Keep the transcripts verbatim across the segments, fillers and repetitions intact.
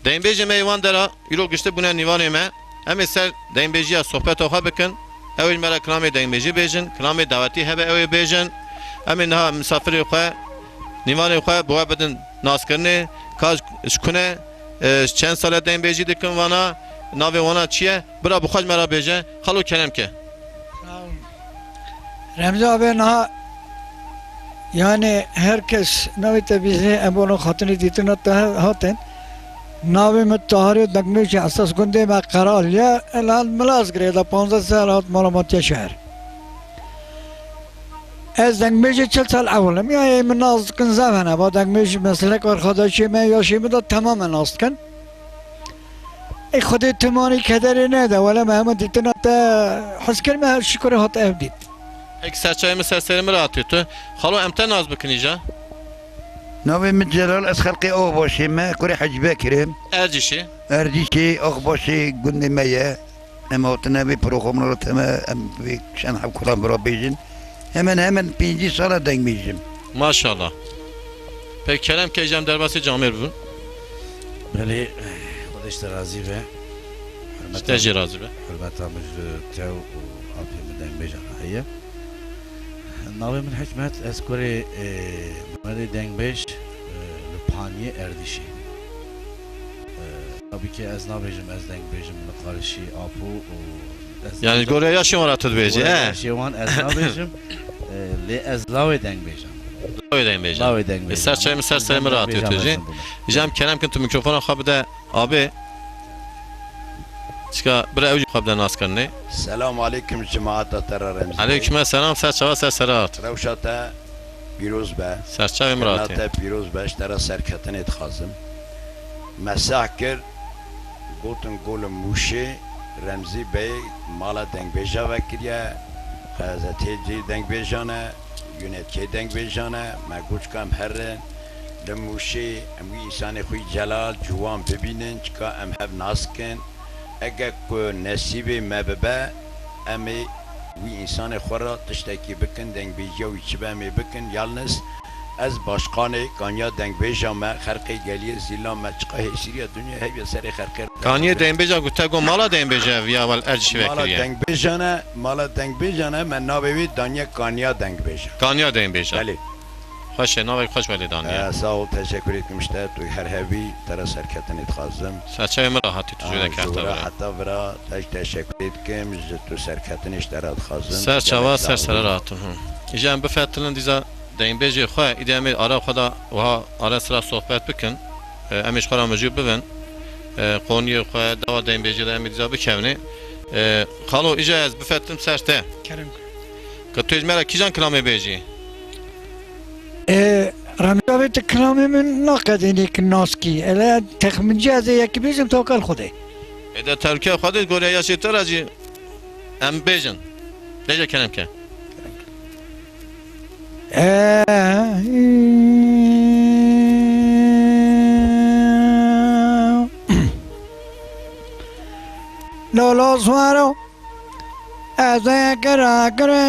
Dengbêjê me yê wan dera îro giştî bûne nîvanê me. Em ê ser dengbêjiya sohbeta xwe bikin. Ew ê ji me re kilamê dengbêjî bêjin, kilamê dawetî hebe ew ê bêjin. Em ê niha misafirê xwe, nîvanê xwe bi we bidin naskirinê. Ka ji, ji ku ne, e, ji çend sal e dengbêjî dikin vana, navê wana çi ye? Bira bi xwe ji me re bêje. Xalo kerem ke. Sağ olun. Remzi abi, niha, yani, her kes navê te bîzê, em bona xatinê dîtina te hatin. Navê min Tahirê Dengbêj e, esas gundê me Qeral ye. Elhan Milazgirê de panzdeh sal hat mala me tê şehr. Ez dengbêjê çil sal ewil im. Ya ê min nas dikin zevene. Ba dengbêj meslek arkadaşê me, yaşê min de temamen nas dikin. Ê Xwedê timanî kederê nede, wele me hema dîtina te hez kir, me her şikurê hat ev dît. Peki serçayê min ser serê min re hatî tu. Xalo, em te nas bikin îja. Navê min Celal, ez xelkê Oxbaşê me, kurê Hecî Bekir im. Erdîşê? Erdîşê, Oxbaşê gundê me ye. Em hatine vê programê re teme, em vê çend heb kuran bi re bêjin. Hemen hemen pêncî sala dengbêjim. Maşallah. Pek kerem ke îja em derbasê camêr bibin. Belê, Xwedê ji te razî be. Ji te jî razî be. Hurmeta min ji tew û apê min dengbêjan re heye. Navê min Hikmet, ez kurê, e, Mehmedê Dengbêj, e, li Paniyê Erdîşê. E, tabii ki ez nabêjim ez dengbêjim li qarişî apo û ez Yani, gorê yaşê wan re tu dibêjî, he? Gorê yaşê wan ez nabêjim, e, lê ez lawê dengbêjan. Lawê dengbêjan. Lawê dengbêjan. E, ser çayê min, ser serê min re hatî tu jî. Îja em kerem kin tu mikrofona xwe bide abê. Çika bira ew jî xwe bide naskirinê. Selam aleykum cemaata te re Remzî Bey. Aleykum selam, ser çava ser sera hat. Rewşa te pîroz be. Serçavê min re hatî. Te pîroz be, ji te re serketinê dixwazim. Me seh kir, gotin ku li Mûşê Remzî Bey mala dengbêja vekiriye, xezetê cê dengbêjan e, yûnetkê dengbêjan e, me got çika em herin li Mûşê, em wî însanê xwe yî celal, ciwan bibînin, çika em hev nas kin. Eger ku nesîbê me bibe, em ê wî însanê xwe re tiştekî bikin, dengbêjiya wî çi be em ê bikin. Yalniz ez başqanê kaniya dengbêja me, xelkê geliyê zîla me, çiqa hêsîriya dinya heye serê xelkê re. Kaniyê dengbêja ku te got mala dengbêja viya wel Erdîşê vekiriye. Mala dengbêjan e, mala dengbêjan e, me navê wî daniye kaniya dengbêja. Kaniya dengbêja. Belê. Xweş e, navek xweş welê daniye. Ee, sağ ol, teşekkür ettim işte. Tu her hebî, te re serketinê dixwazim. Serçeyê min re hatî tu jû de kefta vira. Heta vira, te jî teşekkür etkim, ji tu serketinê ji te re dixwazim. Ser çava, ser sere re hatim, hı. Îja em bifetilin dîza dengbêjê xwe, îdî em ê ara xwe de wiha ara sira sohbet bikin. Ee, em ê ji xwe re mijû bibin. Ee, qoniyê xwe, dawa dengbêjê de em ê dîza bikevnê. Ee, xalo, îja ez bifetim ser te. Kerem. Ke tu ji me re kîjan kilamê bêjî? E, Remca vê tu kilamê min naqedînî ki naskî. Ele texmincî ez ê yekî bêjim, tewkel Xwedê. Êde terke Xwedê gore yaşê te re jî em bêjin. Bêje kerem ke. E, Lolo Suaro. Ez ê kira kira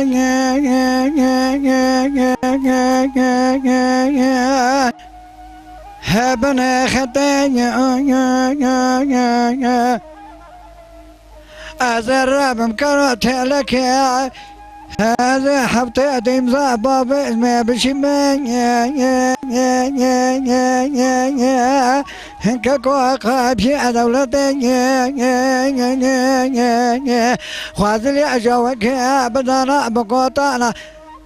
hebinê xetê. Ez ê rebim kara telekê. Ez ê heftê dîmza babê me bişîme. Hinke ku qapiyê dewletê xwazilî ejawekê bidana bi gotana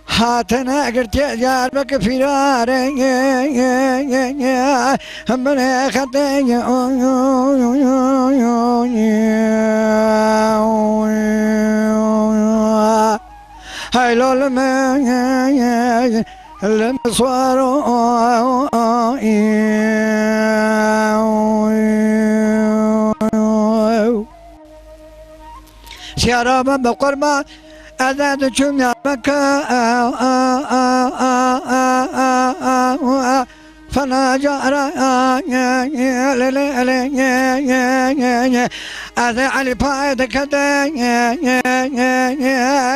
hatine girtiye Diyarbekir fîrarê min ê xetê. Hey lol me, lem swaro. Siyara me be qurban, ez de diçûm ya Mekke. Fena cara, le, le, le, ez ê Elî payê dikete,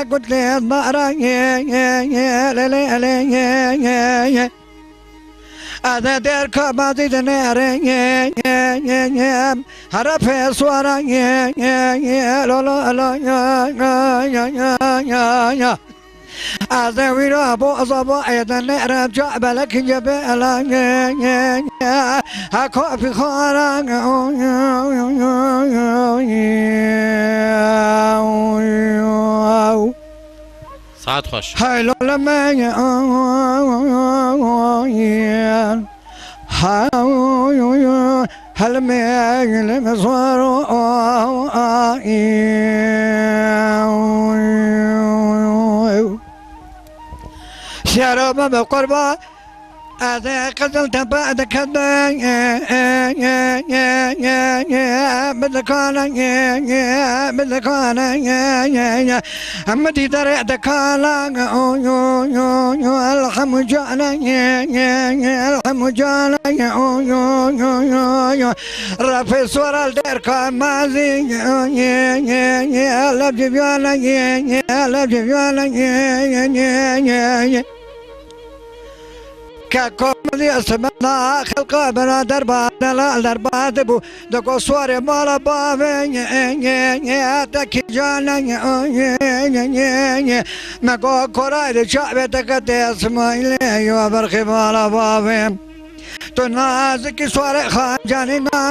gutlê ez bara, le, le, le. Ede derka bazî dinêre, ye, ye, ye, ye. Here pê swara, ye, ye, ye, lo, lo, lo, ya, ya, ya, ya, ya, ya. Ez ê wî re bo ezaba ê dinêre ca belek ye be ela, ye, ye, ye. Ha kapî xara, ye, ye. Saet xweş. Helal me ye. Helmê me zor. Şeraba be qurba. Ez ê Qizil Tepe dikene, bidikane, bidikane, em dîdare dikane, elhemû cane, elhemû cane, refê swara derka mazî, lev civiyane, lev civiyane. Ke komedî semeda xelqa birader ba delal derbas bû. Digo swarê mala bavê, ye, ye, ye, ye, te kî cane, ye, ye, ye, ye, ye. Me go koray de çavê te ke te Esmaîlê, yo berxê mala bavê. Tu nazikî swarê xancanî na.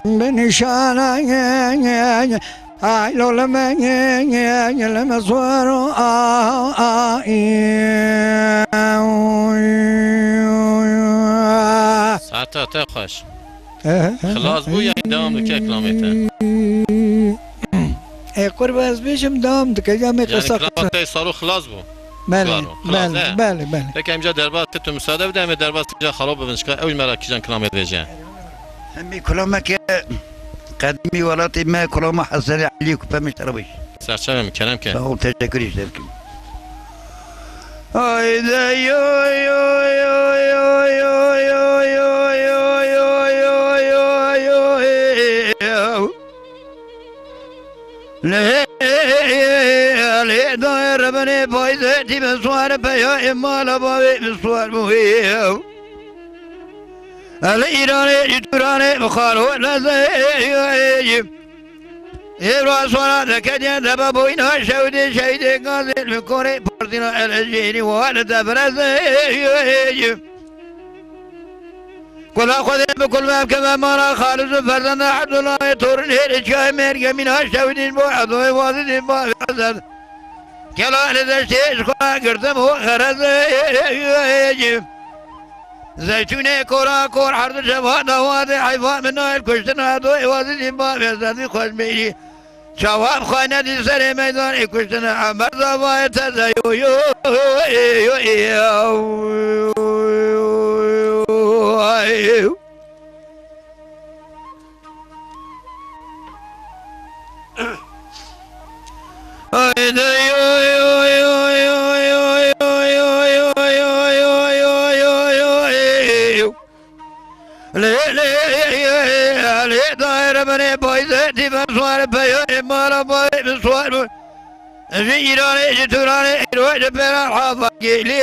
Bi nîşana, ay, lo, li me, li me zor, a, a, i. Saeta te xweş. Xilas bû, yanî devam dike kilamê te? Ê, qurba ez bêjim, devam dike, ya me. Yani qesa kilama qesa. Te saro xilas bû? Belê, belê, belê, belê. Peki, em ca derbas, tu müsaade bide, em ê derbas ca xalo bibin, şika ew ji me re kîjan kilamê dibêje. Em ê kulameke qedîmî welatê me, kulama Hesenê Elî Kupe min şerabî. Serçe min, kerem ke. Sağ ol, teşekkür ederim. Haydi yo, yo, yo. Lê, lê dayê rebenê payzetî bi swar peya ê mala bavê bi swar bûyê. Li Îranê, ji Turanê bi xalo lezê. Êvra swara dekediye deba boyna şewdê şehîdê gazê li korê partîna elejêrî wa li tebrezê. Kula Xwedê bi kul me bike me mala Xalid û Ferzenda Abdullah ê torînê li çiyayê Mêrgemîna şewdîn bo Edoyê Wazîdî bavê Ezed. Kela li deştê ji xwe girtim û xerezê. Zeytûnê kora kor herdu ceva dawa de heyva min nayl kuştina Edoyê Wazîdî bavê Ezedî xweşbêrî. Çawa bixwayne dî serê meydanê kuştine Emer zavayê te de yo, yo, yo, yo. Haydi yo, yo, yo. Lê, lê, lê, dayê rebenê payzetî ben swar peya ê mala bavê bi swar bû. Ji Îranê, ji Turanê, îro ji pêra hava gelê.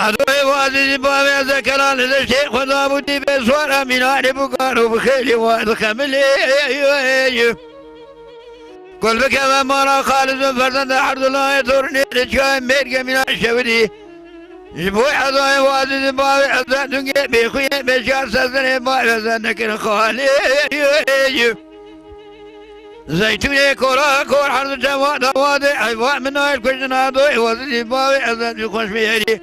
Edoyê Wazîdî bavê Zekela li deştê xwe dabû dî bê swar Emîna li bû gar û bi xêlî wa dixemilê. Kul bikeve mala Xalid û Ferzenda Abdullahê torînê li çiyayê Mêrgemîna şewirî. Ji bo Edoyê Wazîdî bavê Ezed dungê bêxuyê bêşar sezinê bavê Ezed nekirin xalê. Zeytûnê kora kor herdu ceva dawa de heyva min nayl kuştina Edoyê Wazîdî bavê Ezed bi xweş bêrî.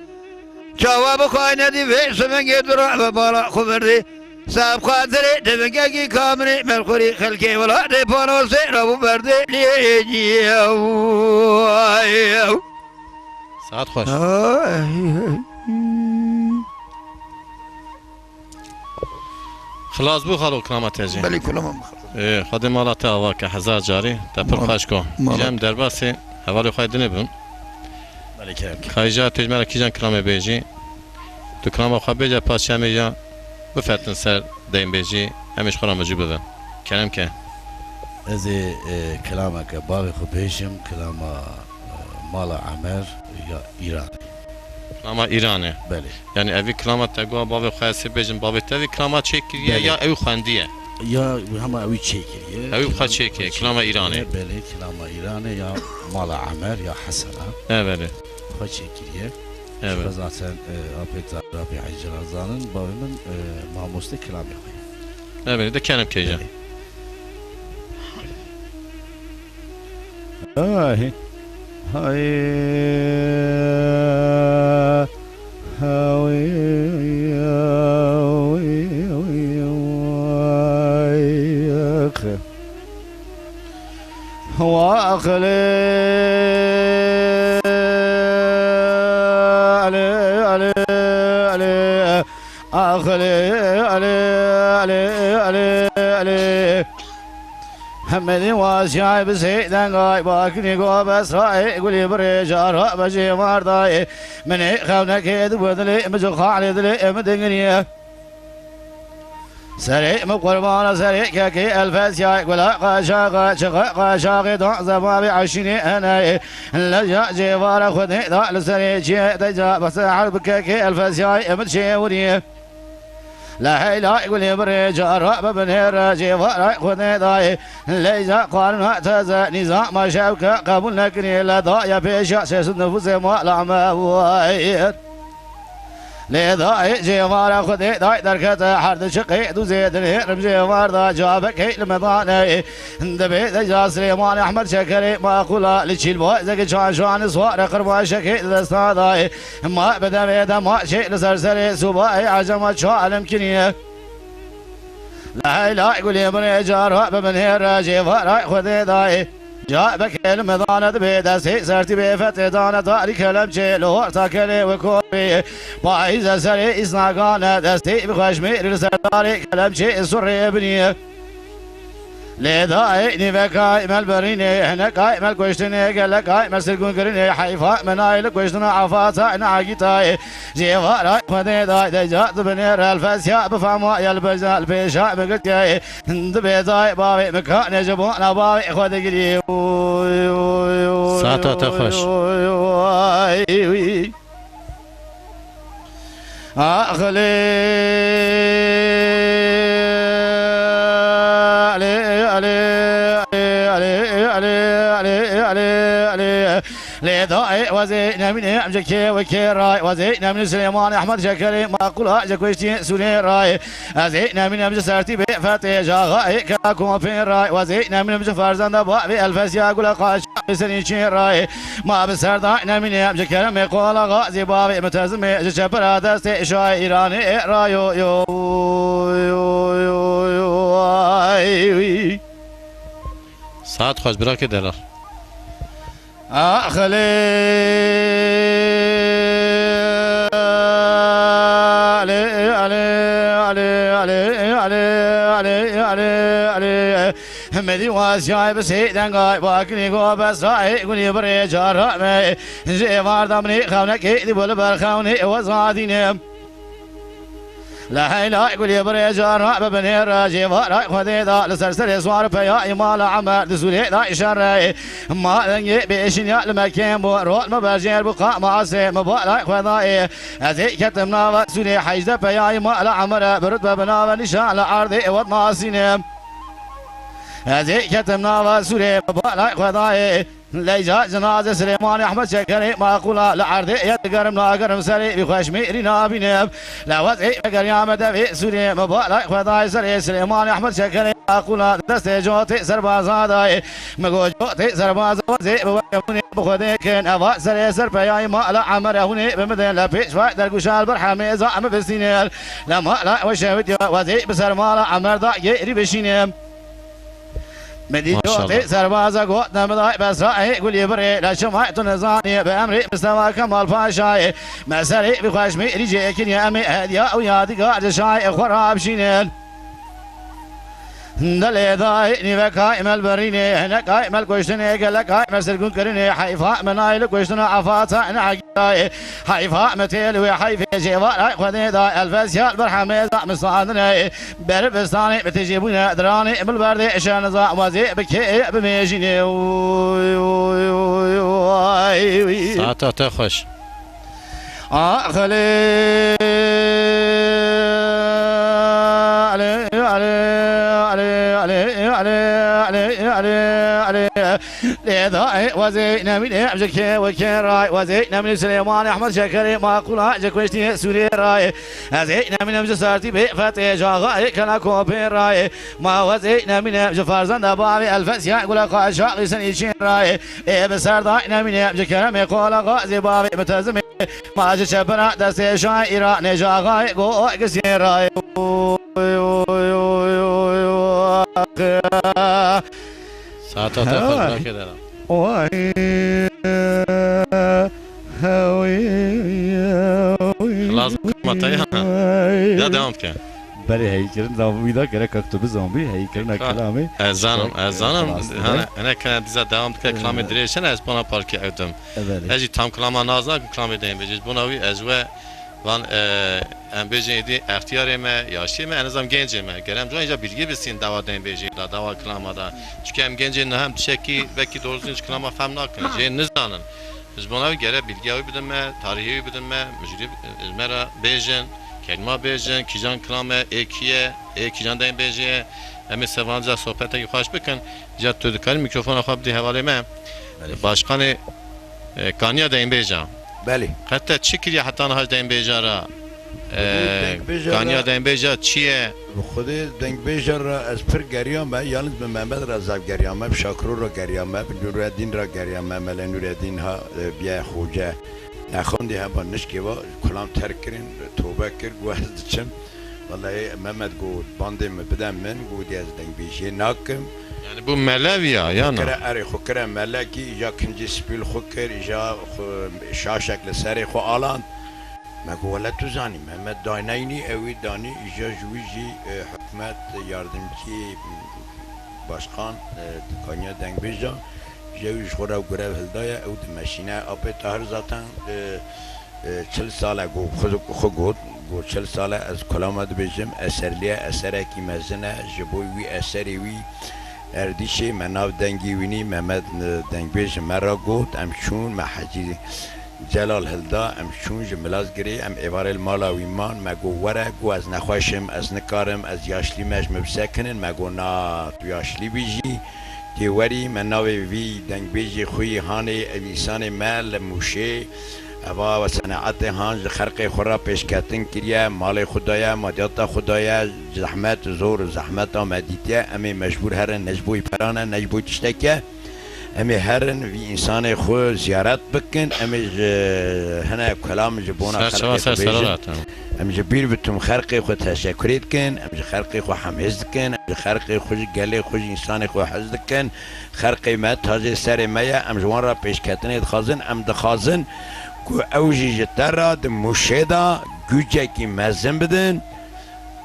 Çawa bixwayne dî vê sivengê dura ve bala xwe verdê. Sab xatirê devingekî kamirê melxurî xelkê welatê panosê rabû berdê lê ciyew. Saet xweş. Ay. Xilas bû xalo kilama te jî. Belê kulama min. Ê, Xwedê mala te ava ke hezar carî. Te pir xweş ko. Mal-, mal-, Jem derbasê hevalê xwe dinê bibin. Belê kerem ke. Kayja tu ji me re kîjan kilamê bêjî. Tu kilama xwe bêje, paşê em ê ya bifetin ser deyn bêjî, em ê ji xwe re micû bibin. Kerem ke. Ez ê, e, kilameke bavê xwe bêjim, kilama, e, Mala Emer ya Îranê. Kilama Îranê. Belê. Yani evî kilama te got bavê xwe, ez ê bêjim, bavê te vî kilama çêkiriye Belê. Ya ew xwendiye? Ya hema ew çêkiriye. Ew xwe çêkiriye, kilama Îranê. Belê, kilama Îranê ya Mala Emer ya Hesena. E, belê. Xwe çêkiriye. Evet. Zaten, e, apê Zahra, apê Hecî Razanin, bavê min, e, mamoste kilamê xwe. Evet, de kerem kêje. Belê. Ay. Hay. Hay. Waxlê. Alê, alê, alê. Axlê, alê, alê, alê, alê. Hemedî waziyay bi sey dengay, bakirî go besrayê, gulî birê cara bejê mardayê. Min ê xewnekê di bu dilê, min ci xalê dilê, min dingirî. Serê min qurbana serê kekê elfesyay, gula qaşaxa, çixa qaşaxê, dan zebabê eşînê hene. Leja cêvara xwedê da li serê çiyê, deca bese her bi kekê elfesyay, min çêwirî. Lê heyla gulê birê cara bibinêre cêvara xwedê dayê. Leyza qarna teze nîzama şewke qebûl nekirî, lê daye pêşa şêst nifûsê mala me wayir. Lê dayê cêvara xwedê day derkete her di çiqê dûzê dinêrim cêvar da cabekê li me daneyê. Dibê deca Silêman Ehmed Şekerê maqûla li çîlbazekî çanşanî sware qirbaşekê di desta dayê. Ma bi devê de ma çê li ser serê sûbayê ecema çalim kiriye. Lê heyla gulê min ê cara bi min hêre cêvara xwedê dayê. Ca bekê li me dane dibê destê sertî bê fetê dane tarî kelemçê li horta kelê we korê. Payîze serê îsnagane destê bi xweşmêrî li ser darê kelemçê surê binî. Lê dayê nîvekay me li birînê, hinekay me li kuştinê, gelekay me li sirgûnkirinê, heyfa me nayê li kuştina afata nagîtayê. Cêvara xwedê dayê deca dibinê relfesya bifema ya li beja li pêşa me girtiye. Dibê dayê bavê me kanê ji bona bavê xwe digirî. Saeta te xweş. Axlê, alê, alê. Lê dayê wezê nemînê em ji kê we kê ray, wezê nemînê Silêman Ehmed Şekerê maqûla ji kuştî Sûrê ray. Ez ê nemînim ji sertî bê fetê ji axayê kela kompê ray. Wezê nemînim ji ferzenda bavê elfesiya gula qaşa bê serî çê ray. Ma bi serda nemînim ji keremê qola xazî bavê mitezimê ji çepira destê şahê Îranê rayo yo. Saet xweş birakê delal. Axlê, alê, alê. Hemedî wasiyay bi sê dengay, bakirî go besrayê, gulî birê cara me. Ji êvar da minê xewnekê, dî bo li ber xewnê we zadînim. Lê heyla gulê birê cara bibinêre cêvara xwedê da, li ser serê swar peya îmala Emer di Sûrê da şerê. Ma dengê bêşîniya li me kêm bû, rol me berjêr bû, qama asê me balay xwedayê. Ez ê ketim nava Sûrê, hejdeh peya îmala Emer e, bi rutbe bi nave nîşan li erdê ewet nasînim. Ez ê ketim nava Sûrê me balay xwedayê. Leyca cinazê Silêman Ehmed Şekerê maqûla li erdê ye, digerim nagerim serê wî xweşmêrî nabînim. Lewez ê vegeriyame devê Sûrê, me balay xwedayê serê Silêman Ehmed Şekerê maqûla destê cotê serbaza dayê. Me got cotê serbaza wezê bi weke hûnê bi xwedê kin. Eva serê ser peyayê mala Emer e hûnê bi min de le pêş vay dergûşal bir hemêza em bistînin. Le mala we şewit ya wezê bi ser mala Emer da gêrî bişînim. Min dî Maşallah. Cotê serbaza got, ne min day besra ê gulî birê, le çimay tu nizanî, bi emrê Mistefa Kemal Paşayê. Me serê bi xweşmêrî cê kiriye, em ê hediya û yadîgar ji şayê xwe rabşînin. Dilê dayê nîvekay me li birînê, hinekay me li kuştinê, gelekay me li sirgûn kirinê, heyfa me nayê li kuştina afata ne Dayê, heyfa me tê li wê heyfê cêvara xwedê da elfesya li ber hemê da misadine. Ber bistanê bi tijî bûne diranê bil berdê şeniza wezê bi kê bimêjînê. Saeta te xweş. Axilê, alê, alê, lê da, ê, wezê nemînê, em ji kê we kê ray, wezê nemînê Silêman Ehmed Şekerê, maqûla ji kuştî Sûrê ray. Ez ê nemînim ji sertî bê fetê, ji axayê kela kopê ray. Ma wezê nemîne ji ferzenda bavê Elfesya gula xwe şaxî senî çê ray. Ê bi ser day nemîne ji keremê qola xwe zê bavê bi tezimê. Ma ji çepira destê şaîra nêja xayê go gisê ray. Saeta te xweş Hewa. Nakê dera. Oy. Hewi. Xilas mataya. Ya devam ke. Berê heyîkirin da wî da gerek tu bizanbî, heyîkirina Ha, kilamê. Ez zanim, Çok, ez e, zanim. Xelas Hene, dide. Hene kene diza devam dike, kilamê Ee. Dirêj hene, ez bana parkê ewdim. Evet. Ez jî tam kilama nazna, kilamê deyim bêjî. Bona wî ez we van, e, em bêjin êdî extiyarê me, yaşiyê me, en azam gencê me. Gerem can îca bilgi bisin dawa deyim bêjî da, dawa kilama da. Çünkü em gencê ne hem tişekî belkî doğrusu hiç kilama fem nakin. Jê nizanin. Ji bona wî gere bilgiya wî bidin me, tarihê wî bidin me, mijûlî, e, me re bêjin, kelîma bêjin, kîjan kilam e, ê kî ye, ê kîjan deymbêjê ye. Em ê sevanca sohbetekî xweş bikin. Îca tu dikarî mîkrofona xwe bidî hevalê me. Belê. Başkanê, e, Kaniya Deymbêja. Belê. Qet te çi kiriye heta niha ji deymbêja re? Belê, E, dengbêja Kaniya re Deymbêja çi ye? Bi Xwedê dengbêja re ez pir geriyame, yalnız bi Mehmet re zaf geriyame, bi Şakiro re geriyame, bi Nûreddîn re geriyame, Mele Nûreddîn ha, e, biye xoce. Nexwendî heba nişkê va, kulam terk kirin, tobe kir, got ez diçim. Wellahî Mehmet got, bandê min bide min, got ez dengbêjiyê nakim. Yani bu melev ya, ya na? Kire, erê, xwe kire melekî, îja kincî spîl xwe kir, îja xwe şaşek li serê xwe aland. Me got, wele tu zanî, Mehmet daneynî, ew wî danî, îja ji wî jî, e, hikûmet yardimcî, başkan, e, Kaniya Dengbêja, ji ew ji xwe re grev hildaye, ew dimeşîne. Apê Tahir zaten, e, e, çil sal e, got, xwe, xwe got, got, çil sal e, ez kulama dibêjim, eserliye, eserekî mezin e, ji bo wî eserê wî Erdîşê me nav dengê wînî Mehmet, e, Dengbêj ji me re got, em çûn, me Hecî Celal hilda, em çûn ji Milazgirê, em êvarê li mala wî man, me got, were, got, ez nexweş im, ez nikarim, ez yaşlî me, ji min bisekinin, me got, na, tu yaşlî bî jî, tê werî, me navê vî dengbêjê xwe yî hanê, ev însanê me li Mûşê, eva seneetê han ji xelqê xwe re pêşketin kiriye, malê xwe daye, madiyata xwe daye, zehmet, zor û zehmeta me dîtiye, em ê mecbûr herin, ne ji bo wî pera ne, ne ji bo tiştekî ye. Em ê herin vî însanê xwe ziyaret bikin, em ê ji hine kelam ji bona Ser çava xelkê ser xwe bêjin. Serarat, ha. Em ji bîr bitum xelkê xwe teşekurê dikin, em ji xelkê xwe hemhêz dikin, em ji xelkê xwe, ji gelê xwe, ji însanê xwe hez dikin. Xelkê me tacê serê me ye, em ji wan re pêşketinê dixwazin, em dixwazin ku ew jî ji te re di Mûşê de gûcekî mezin bidin.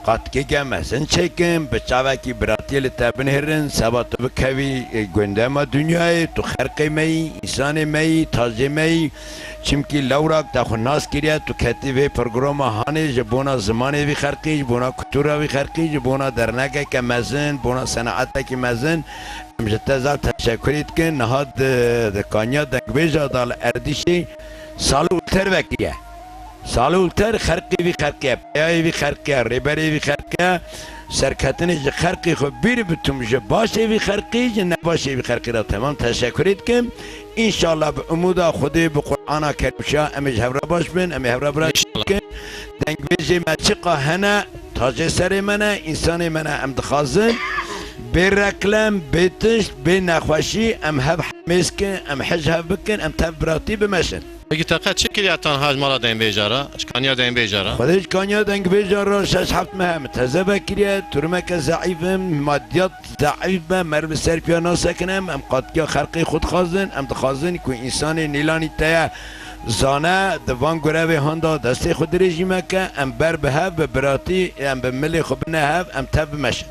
Qatkêke mezin çêkin, bi çavekî biratiyê li te binihêrin, seba tu bikevî, e, gundema dinyayê, tu xelqê me yî, însanê me yî, tacê me yî. Çimkî lewra te xwe nas kiriye, tu ketî vê programa hanê ji bona zimanê vî xelqî, ji bona kultura vî xelqî, ji bona dernekeke mezin, bona senaetekî mezin. Em ji te zaf teşekurî dikin. Niha di, di Kaniya Dengbêja de li Erdîşê sal û li ter vekiriye. Sal û li ter xelqê vî xelqê ye, peyayê vî xelqê ye, rêberê vî xelqê ye. Serketinê ji xelqê xwe bîr bitum, ji başê vî xelqî, ji nebaşê vî xelqî re temam teşekurê dikim. Înşallah bi umuda Xwedê, bi Qur'ana Kerîmşa em ê ji hev re baş bin, em ê hev re bi re Înşallah. Dikin. Dengbêjê me çiqa hene, tacê serê me ne, însanê me ne, em dixwazin bê reklem, bê tişt, bê nexweşî em hev hemêz kin, em hij hev bikin, em tev biratî bimeşin. Peki te qet çi kiriye tan haj mala dengbêja re, ji Kaniya Dengbêja re? Xwedê ji Kaniya Dengbêja re şeş heft meh em teze vekiriye, turmeke zeîf im, madiyat zeîf be, meriv li ser piya nasekine, em qatiya xelqê xwe dixwazin, em dixwazin ku însanê nîlanî te ye zane, di van gurevê han de destê xwe dirêjî meke, em ber bi hev, bi biratî, em bi milê xwe bine hev, em tev bimeşin.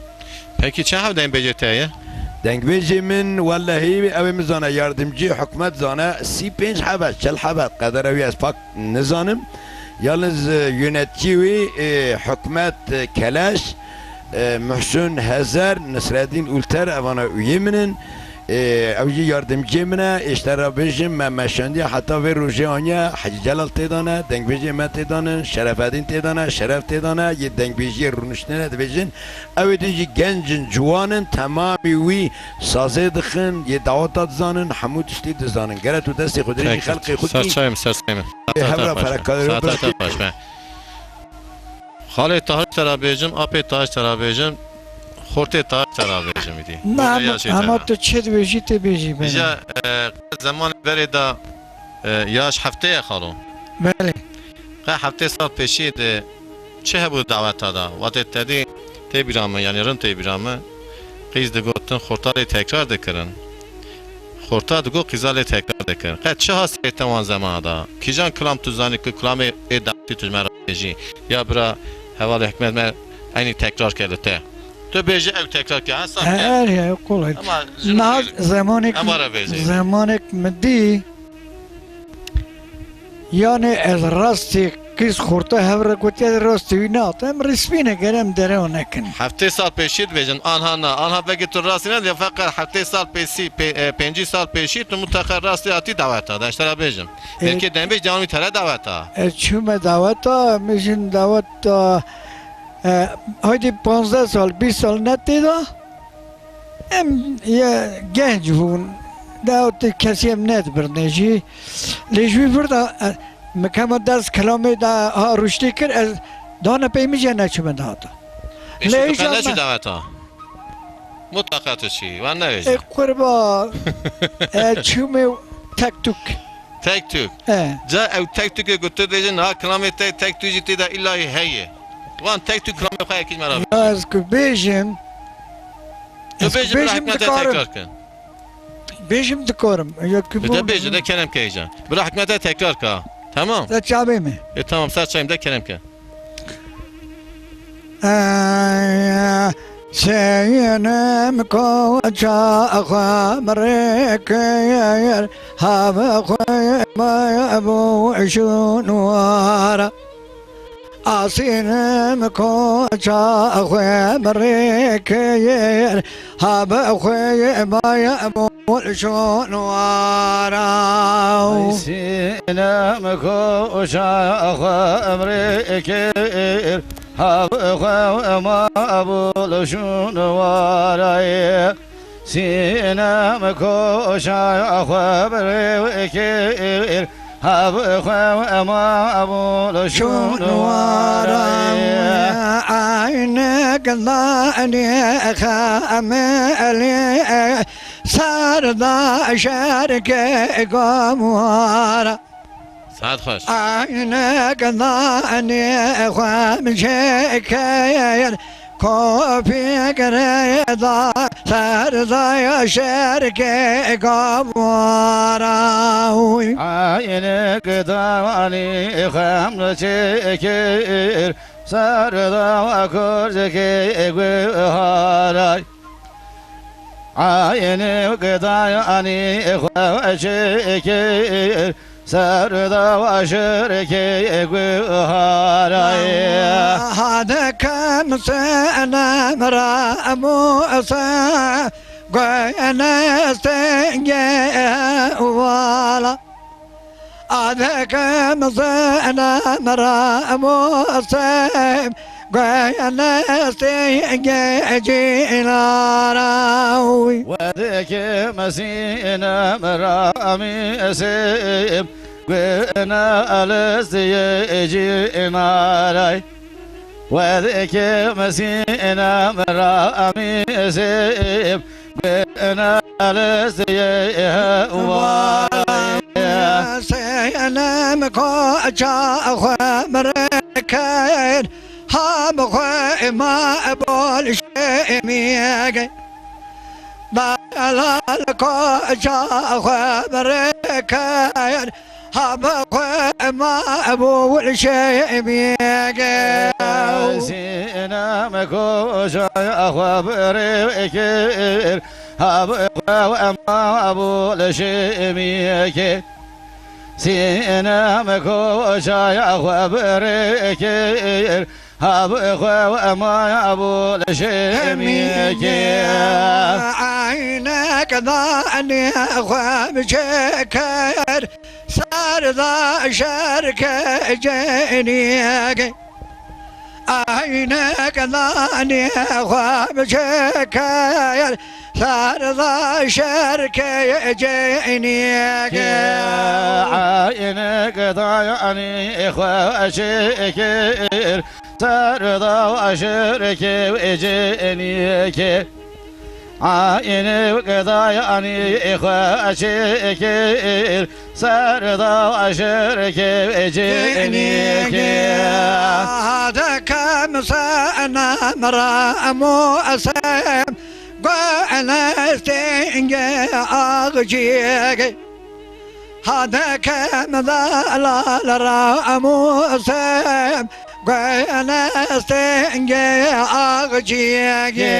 Peki çend hev dengbêjê te ye? Dengbêjê min, wellehî, ew ê min zane, yardimcî hikûmet zane, sî pênc heb e, çil heb e, qedera wî ez pak nizanim. Yalnız, e, yönetçî wî, e, Hikûmet, e, Keleş, e, Muhsin Hezer, Nisreddîn Ulter, evana uyê min in. Ê, ew jî yardimciyê min e, ê ji te re bêjim, me meşandiye heta vê rojê aniye, Hecî Celal tê de ne, dengbêjê me tê de ne, Şerefedîn tê de ne, Şeref tê de ne, yê dengbêjiyê rûniştine dibêjin. Ew ê din jî genc in, ciwan in, temamî wî sazê dixin, yê daweta dizanin, hemû tiştî dizanin. Gere tu destê xwe dirêjî xelkê xwe kî. Serçayê min, serçayê min. Ê, hevra ferekarê. Saeta te xweş be. Xalê Tahir te re bêjim, apê Tahir te re bêjim, xortê Tahir te re bêjim îdî. Na, hema tu çi dibêjî tê bêjî bere. Îja, e, zemanê berê de, e, ya ji heftê ye xalo. Belê. Qe heftê sal pêşî de çi hebû daweta de? Watê te dî tê bîra min, yanî rind tê bîra min. Qîz digotin, xorta lê tekrar dikirin. Xorta digot, qîza lê tekrar dikirin. Qe çi ha serê te wan zemana da? Kîjan kilam tu zanî ku kilamê ê dawetî tu ji me re bêjî? Ya bira, hevalê hikmet me eynî tekrar kir li te. Tu bêjî ew tekrar kir. Hesa kir. Her he, kolay. Ama ji Niha zemanek, em ara bêjî. Zemanek min dî, Yanê ez rastî qîz xorta hev re gotiye, ez rastî wî nat. Em rîspîne gere em derew nekin. Heftê sal pêşî dibêjin, anha na, anha vekî tu rastî ne, ya feqet heftê sal pêsî, pê-, e, pêncî sal pêşî tu mutlaka rastî hatî daweta da, ez te re bêjim. E, Belkî dembêj dewamî tere daweta. Ez çûme daweta, em jin daweta, e, haydî panzdeh sal, bîst sal ne tê da. Em ye genc bûn. Dawetê kesî em nedibirne jî. Lê ji wî vir de, e, min kema dest kilamê de ha rûştî kir, ez dane pey min jê neçûme daweta. Lê îşte tu îja qe neçû me daweta? Mutlaka tu çî, wan nevêje. E, qurba, e, çûme tek tûk. Tek tûk. E. Ca ew tek tûkê ku tu dêjin, ha kilamê te tek tûk jî tê de îlla heye. Wan tek tûk kilamê xwe yekî ji me re bêje. Ya ez ku bêjim, Tu ez ku bêjî, bila bêjim hikmete dikarim. Tekrar kin. Bêjim dikarim. Ya ku Bi de bêjî, de kerem ke îca. Bila hikmete tekrar ka. Tamam. Te çavê me. E, tamam, ser çayım de kerem ke. Ey, seynim koça xwe mirê kir, ha bi xwe ma bu şûn wara. Asînim koça xwe mirê kir, ha bi xwe maya bol şûn wara. Ay sînim koça xwe mirê kir, ha bi xwe ma bol şûn wara. Sînem koşa xwe birêvekir, ha bi xwe ema bûl şûn wara. Eynek zanî xemelê ser da şerke gom wara. Saet xweş. Eynek zanî xwe çêkir, kopî girê da ser da şerke gavara. Eynek zanî xwe çêkir, ser da kurzekê guharay. Eynek zanî xwe çêkir, ser da şerke guharay. Hadekem senem ra muse gwenestenge wala. Adeke mizene mera mosem, gwenestê gecînara. Wedeke mizene mera mosem, gwenestê gecînara. Wedeke mizene mera mosem, Seyne koça xwe mirê kir, ha bi xwe ma bol şêmiyege. Dalal koça xwe mirê kir, ha bi xwe ma bol şêmiyege. Sînem koca xwe birê kir, ha bi xwe ma bol şêmiyeke. Sînem koca xwe birê kir, Hab xwe ema Ebûl Şêmîkê. Eynek danê xwe biçe kir, ser da şerke cenîkê. Eynek danê xwe biçe kir, ser da şerke cenîkê. Eynek danê xwe çêkir, ser da şerke cenîkê. Eynek danê xwe çêkir, ser da şerke cenîkê. Dekem senem ra emo esem, gone stenge axçiyeke. Hadekem delal ra emo esem, gone stenge axçiyeke.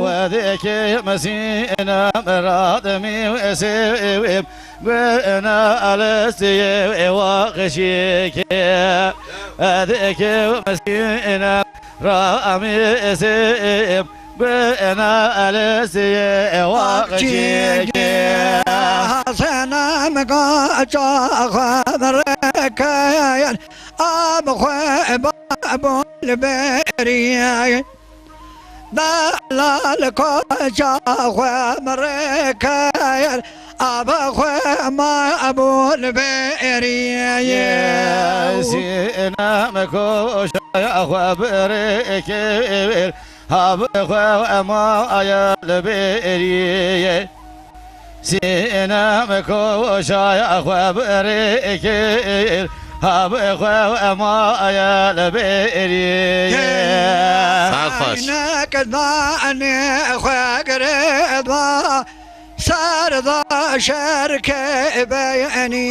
Wedeke mesînem rademî esem, gone alestiye ewa xeşiyeke. Wedeke mesînem Ramî Esêm, guna Elisiye waqçîkê. Senem gaça xwe birêkeyên, ab xwe babol beriyê. Delal koça xwe birêkeyên, Aba xwe ma ebû li bêrî ye. Sînem koşaya xwe birêkê, hab xwe ma aya li bêrî ye. Sînem koşaya xwe birêkê, hab xwe ma aya li bêrî ye. Saet xweş. Eynek danê xwe girêda, Ser da şerke beyanî,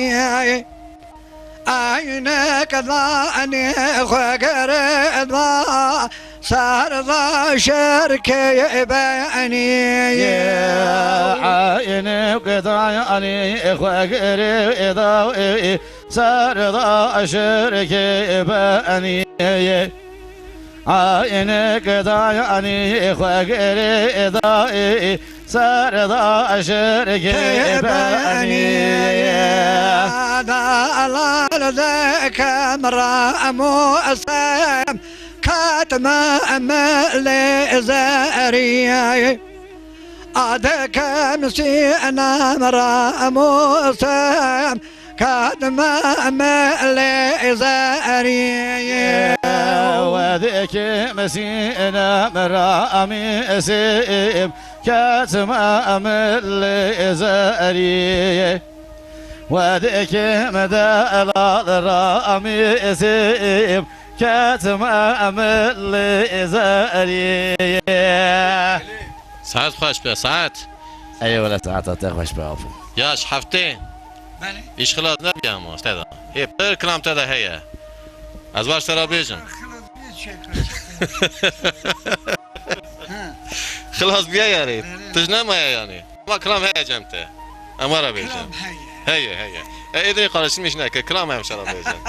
eynek danê xwe girêda, ser da şerke beyanî. Eynek danê xwe girêda, ser da şerke beyanî. Eynek danê xwe girêda, ser da şerke beyanî. Delal dekem ra emo esem, ketime em lê zeriyê. Adekem sînem ra emo esem, Kadme me lê zeriyê. Wedeke mesîne me ramî esêm, katme me lê zeriyê. Wedeke me delal ramî esêm, katme me lê zeriyê. Saet xweş be, saet. Eyvallah, saeta te xweş be, afo. Yaş heftê. Belê. Îş xilas nebiya ama, te de. Hê, pir kilam te de heye. Ez baş te re bêjim. Xilas bîye çek, çek. Ha. Xilas bîye yani. Belê. Tij nemaye yani. Ama kilam heye cem te. Em were bêjim. Kilam heye. Heye, heye. E, êdî qarşî min îş neke. Kilam em şera bêjim.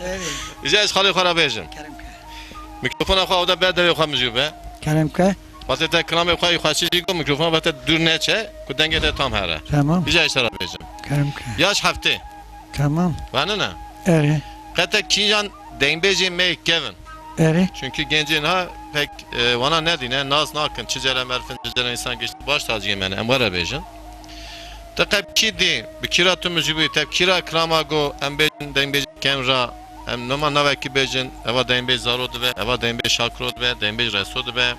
Belê. Îja ez xalê xwe re bêjim. Kerem ke. Mikrofona xwe oda ber devê xwe mijû be. Kerem ke. Wextê te kilamê xwe yê xweşî jî got, mikrofona ve te dûr neçe, ku dengê te tam here. Tamam. Îja ji te re bêjim. Kerem ke. Yaş heftê. Tamam. Venine? Erê. Qe te kîjan dengbêjê me yê kevin? Erê. Çünkü gencên ha pek, e, wana nedîne, nas nakin, çi cere merfin, çi cere insan gişt baş taciyê me ne, em were bêjin. Te qe kî dî, bi kî ra tu mijûbûyî, te bi kî ra kilama go, em bêjin dengbêjê kevin ra, em noma navekî bêjin, eva dengbêj Zaro dibe, eva dengbêj Şakiro dibe, dengbêj Reso dibe.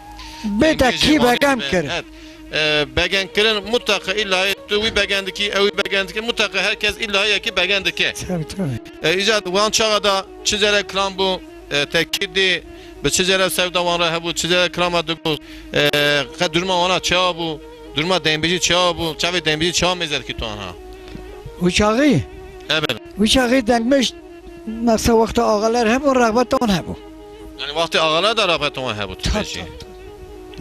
Bê te dengbêjê kî Wanê begem dibe. Kir? Evet. E, begem kirin mutlaka illa tu wî begem dikî, ew wî begem dikî, mutlaka herkes illa yekî begem dike. Tabii, tabii. E, îca wan çaxa da çi cere kilam bû, e, te kî dî, bi çi cere sevda wan re hebû, çi cere kilama digot, e, qe durma wana çawa bû, durma dengbêjî çawa bû, çavê dengbêjî çawa mêze dikî tu anha? Wî çaxî? Evet. Wî çaxî dengbêj Mexse wexta axaler hebûn, rexbeta wan hebû. Yani wextê axaler de rexbeta wan hebû, tu Tabii, bêjî. Tabii, tabii.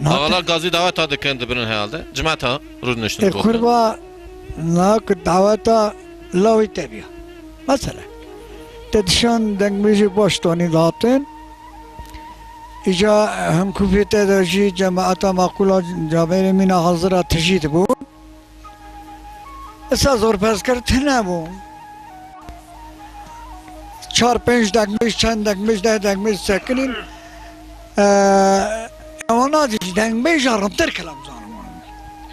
Axaler gazî daweta dikin dibirin herhalde. Cimata rûdiniştin. E, kurba, na ku daweta lawî te biya. Mesela. Te dişan dengbêjê baş tanî dihatin. Îca hemkûfê te de jî cemaeta maqûla camêrê mîna hazira tijî dibûn. Esa zorpezkir tune bû. Çar pênc dengbêj, çend dengbêj, deh dengbêj sekinîn. Ewana jî dengbêja rintir kilam zanim.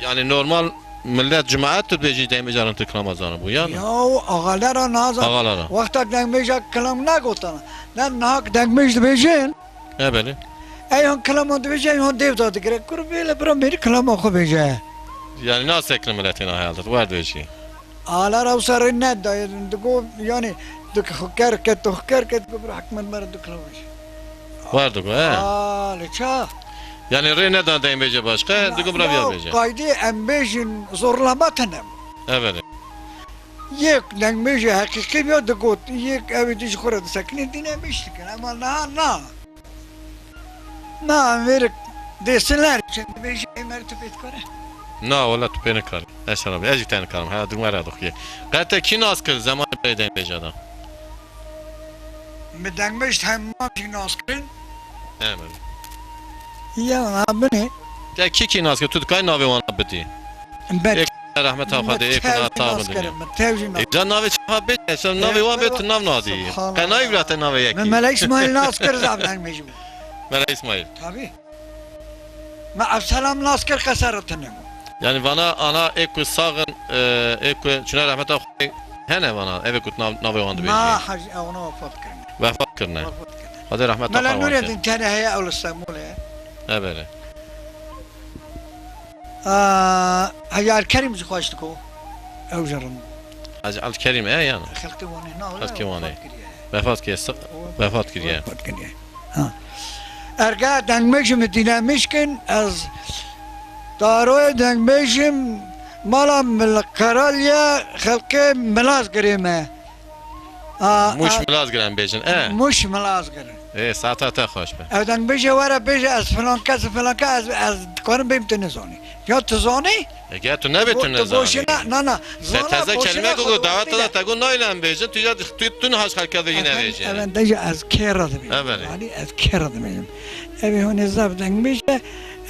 Yani normal millet cemaet tu dibêjî dengbêja rintir kilama zanibû, ya ne? Ya axalera nazan. Axalera. Wexta dengbêja kilam negotin. Ne nahak dengbêj dibêjin. E, belê. Ey hon kilama dibêje, ey hon dêv da digire. Kur bêle bira mêrî kilama xwe bêje. Yani nasekine miletê na heyal de, wer dibêjî. Axalera wisa rê nedayê, digo, yani, tu xwe ker ke, tu xwe ker ke, digo, bira hikmet me re du kilama bêje. Wer digo, he? Aa, li ça? Yani rê neda dengbêje başka, digo, bira viya bêje. Qaydê em bêjin zorlama tune. Evet. Yek dengbêjê heqîqî biya digot, yek ew ê dî ji xwe re disekinê, dîne bêj dikin. Ema niha na. Na, em vê re dêsinler, çend dibêjî, ê mer tu pê dikare? Na, wela tu pê nikarî. Eşer abi, ez jî te nikarim. Hela dû me re dixuye. Qe te kî nas kir zemanê berê dengbêja de? Min dengbêj hema jî nas kirin. Hemen. Ya, ha, binê. Te kî kî nas kir? Tu dikarî navê wana bidî? Ber- Ê ku rehmeta Xwedê, ê ku nas nas kirin, min tev jî nas. Îca navê çaxa bê, sen navê wan bê, tu nav nadî. Subhanallah. Qe nayî vira te navê yekî. Min Mele Îsmaîl nas kir, zaf dengbêj bû. Mele Îsmaîl. Tabii. Me Evselam nas kir, qesera tune bû. Yani vana ana ê ku saxin, e, ê ku çûne rehmeta Xwedê hene vana, ev ê ku nav-, navê wan dibêjî. Ma haj-, ewana wefat kirine. Wefat kirine. Wefat kirine. Xwedê rehmeta Mele xwe wan Nûreddin tene heye, ew li Stenbolê ye. Ebere. Aa, Hecî Elkerîm jî xweş diko. Ew jî rind. Hacı Elkerîm, e, yani. Xelkê Wanê, na, Xelkê Wanê. Wefat kiriye. Wefat kiriye, sa-, wefat kiriye. Wefat kiriye. Ha. Erga dengbêjim dîne mişkin, ez daroyê dengbêjim mala mil-, Qeralya xelkê Milaz girê me. A, Muş a, Milazgir em bêjin, e? Muş Milazgir. Ê, saeta te xweş be. Ew dengbêjê were bêje, ez filan kes, filan kes, ez, ez dikarim bêm tu nizanî. Ya tu zanî? Ege tu nebê tu nizanî. Na, na. Te teze kelime ku dawet te da, te got nayê em bêjin, tu ya tu, tu niha ji xelka vê jî nebêjî. Ev, ev, ez kê re dibêjim. Evet. Yani ez kê re dibêjim. Ev ê hûn ê zaf dengbêj e,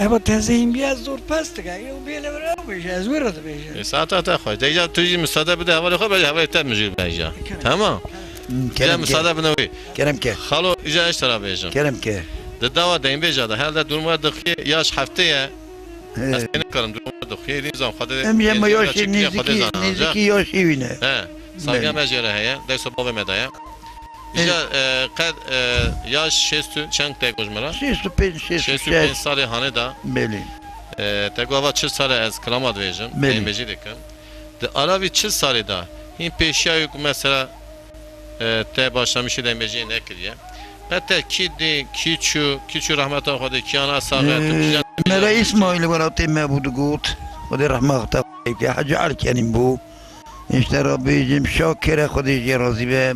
eva tezeyîn bîya zor pez dike. Ew bêle vir ew bêje, ez wê re dibêjim. Ê, saeta te xweş. De îca tu jî misade bide hevalê xwe, belê hevalê te mijûl be îca. Kerem. Tamam. Hmm, îca kerem ke. Îca misade bide wî. Kerem ke. Xalo, îca ez te re bêjim. Kerem ke. Di dawa dengbêja de, helde duruma dixiyê yaş heftê ye. He. Ez pê nikarim, duruma dixiyê, nîzam xwe de. Em yê me yaşê nêzîkî, nêzîkî yaşê wî ne. He. Saygê me jê re heye, dest û bavê me daye. Îca, e, qed, e, yaş şêst û çend te got ji min re? Şêst û pênc, şêst û şeş. Şêst û pênc salê hanê da. Belê. E, te got ava çil sal e ez kilama dibêjim, belê, dengbêjî dikim. Di ala vî çil salê da, hîn pêşiya wî ku mesela, e, te başlamişî dengbêjiyê nekiriye. Qe te kî dî, kî çû, kî çû rehmeta Xwedê, kî ana sax e, tu kîjan... Mele Îsmaîl welatê me bû digot, Xwedê rehmeta xwe bike, Hecî Elkerîm bû. Îşte re bêjim, şakir e, Xwedê jê razî be,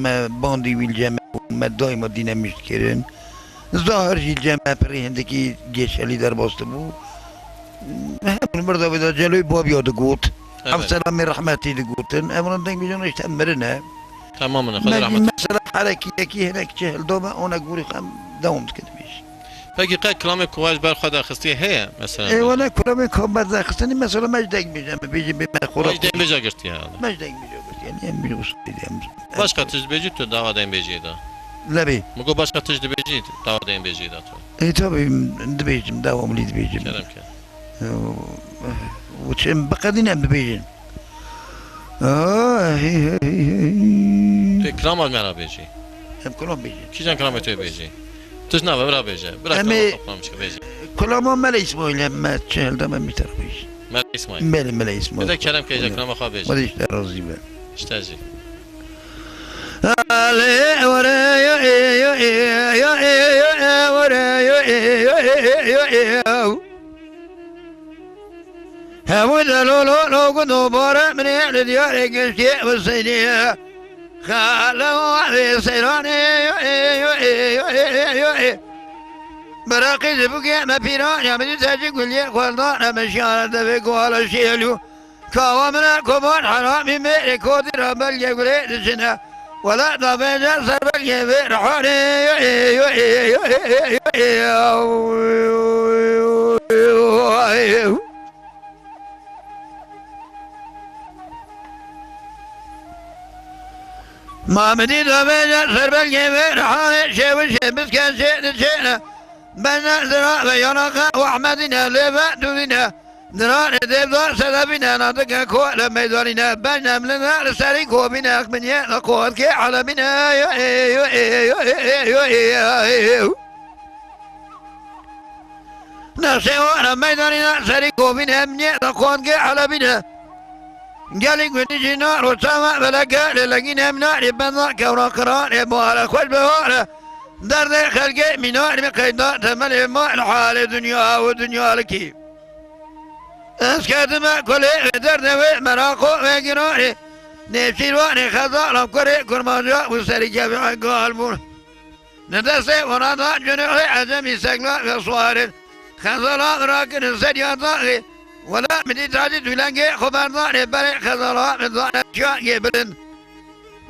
me bandî wî li cem me bû, me daîma dîne mişt kirin. Zahir jî li cem me pirî hindikî geçelî derbas dibû. Hemû li mir de vê de celoyê babiya digot. Evet. Evselamê rehmetî digotin. Ev wan dengbêjan îşte mirin e. Tamam, ne, Xwedê rehmet. Mesela herekî yekî hinek çi hilda me, ona gorî xem dewam dike dibêjî. Pekî qe kilamê ku we ji ber xwe de xistiye heye, mesela? Ê, wele kilamê ku ber de xistine, mesela me ji dengbêje me bêjî bê me xwe... We ji dengbêje girtiye, yani. Me ji dengbêje girtiye, yani, em bî usulî de em. Başka tişt dibêjî tu dawa dengbêjiyê de? Lebê. Min got başka tişt dibêjî dawa dengbêjiyê de tu? Ê, tabii, dibêjim, dewamlî dibêjim. Kerem ke. Û çim biqedîn em dibêjin. Ah, hey, hey, hey, hey. Tu kilama me re bêjî. Em kilam bêjin. Kîjan kilamê tu yê bêjî? Tu ji nava bira bêje. Bira kilama xwe bêjî. Kilama Mele Îsmaîl em me çi hilda me mîter bêjin. Mele Îsmaîl. Belê, Mele Îsmaîl. Bir de kerem ke îca kilama xwe bêjî. Xwedê ji te razî be. Ji te jî. Hemû delolo lo ku dobare min ê li diyarê giştê Huseyniye. Xele wê seyranê. Biraqî ji bûkê me pîran ya min tecî guliyê xwendane min şiyane devê guhala şêlû. Kawa min e koban heramî mêrê kodî ra belge gurê dişine. Wela da bêje serbelgê vê rihanê. Mamidî da bêje serbelgê vê rihanê, şêwişê biskên şê diçêne. Bejne zira ve yanaka û Ehmedîne lê ve dûvîne. Diranê dêvda sedebîne, nadike ko li meydanîne, bejne milina li serî kovîne, min yê li qotkê elemîne. Neşê were meydanîne serî kovîne, min yê li qotkê elemîne. Gelî gundî jî naro çawa vele gelê legîne, min arê benda kewra qirarê, muhare xweş bi ware. Derdê xelkê mînarî min qeyda temelê ma li halê dinya û dinyalikî. Ez ketime kulê wê derdê wê meraqo wê girarê. Nêvşîrvanê xezalam kurê kurmanca û serî kevê gal bûn. Li destê wana da cunûxê ecemî segla ve suarên. Xezala rakirin ser ya daxê. Wela min dî tacî dûlengê xwe berdanê berê xezala min zane çiyakê bilind.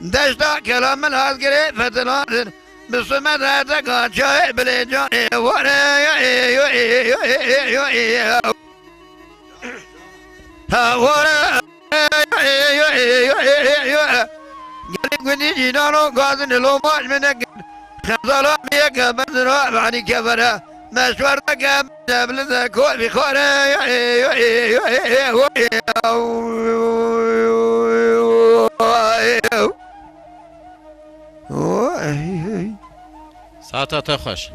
Deşta kelamil hazgirê fetilatin. Bi sumet herdeka çayê bilê canê ware. Ha ware. Gelî gundî cînano gazin lo maç min nekin. Xezala mi yeke mezra vanî kevere. Meşwerdeke mezebli de kovî xare. Saeta te xweş.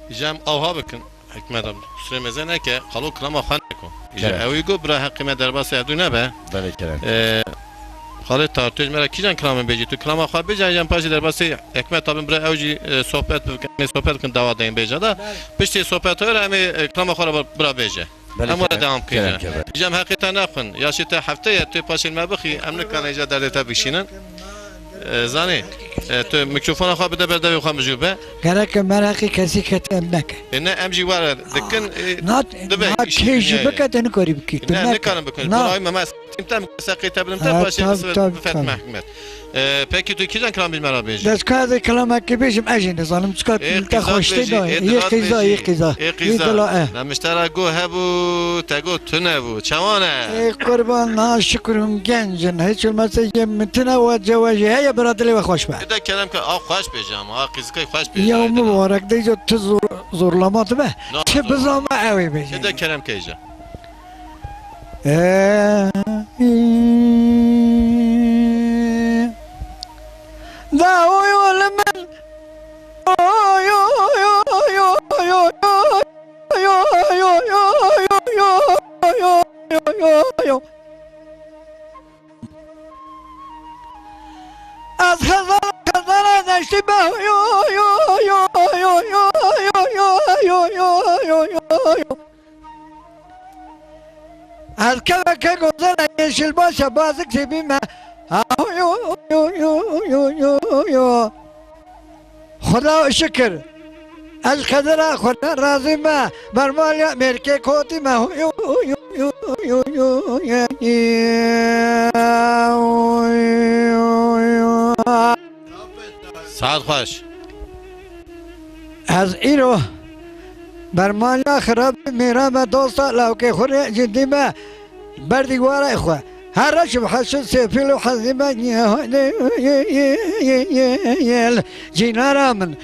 Îja em awha bikin. Hikmet abi, kusrê meze neke, xalo kilama xwe neko. Îja Kerem. Ewî got, bira heqî me derbasê erdû nebe. Belê kerem. Ee, Xalê Tar, tu ji me re kîjan kilamên bêjî? Tu kilama xwe bêje, îja em paşê derbasê Hikmet abin bira ew jî, e, sohbet bikin, em ê sohbet bikin dawa deyên bêje da. Belê. Piştî sohbeta wê re em ê, e, kilama xwe re bira bêje. Belê, em were kerem, dewam bikin kerem, îja. Kerem. Îja em heqê te naxwin. Yaşê te hefte ye, tu paşên me bixî, em nikarin îja derdê te bikişînin. E, zanî, e, tu mikrofona xwe bide ber devê xwe mijûl be. Gerek e meraqî kesî kete em neke. E, ne, em jî were dikin, e, na, dibe na kê jî bike te nikarî bikî. Ne, nikarin bikin. Na. Konayê me, me Tim tem seqê te bidim te, ha, paşê tabii, tabii, bifet tabii. Mehmet. Ee, peki tu kîjan kilam bî me re bêjî? Dest ka ez kilamekî bêjim, ez jî nizanim, çika te xweştê da. Yê qîza, yê qîza. Yê dila, eh. Ne miştera go hebû, te go tune bû. Çawan e? Ê qurban, na şikir hûn genc in. Hiç olmazsa yê min tune we cewajî heye, bira dilê we xweş be. Ê de kerem ke, a xweş bêje ama, a qîzikay xweş bêje. Ya mubarek, de tu zor, zorlama tu be. Çi bizama ew ê bêje. Ê de kerem ke îja. Ez xezal, xezala deştî be. Ez keveke gozele yeşilbaşa bazik jî bîme. Xuda şikir. Ez xezela xwe ne razî me. Bermaliya mêrkê kotî me. Saet xweş. Ez îro bermaliya xirabî mêra me dosta lawkê xwe rê cidî me berdî warê xwe. Her reş bi heşt sêfîl û hezî me cînara min.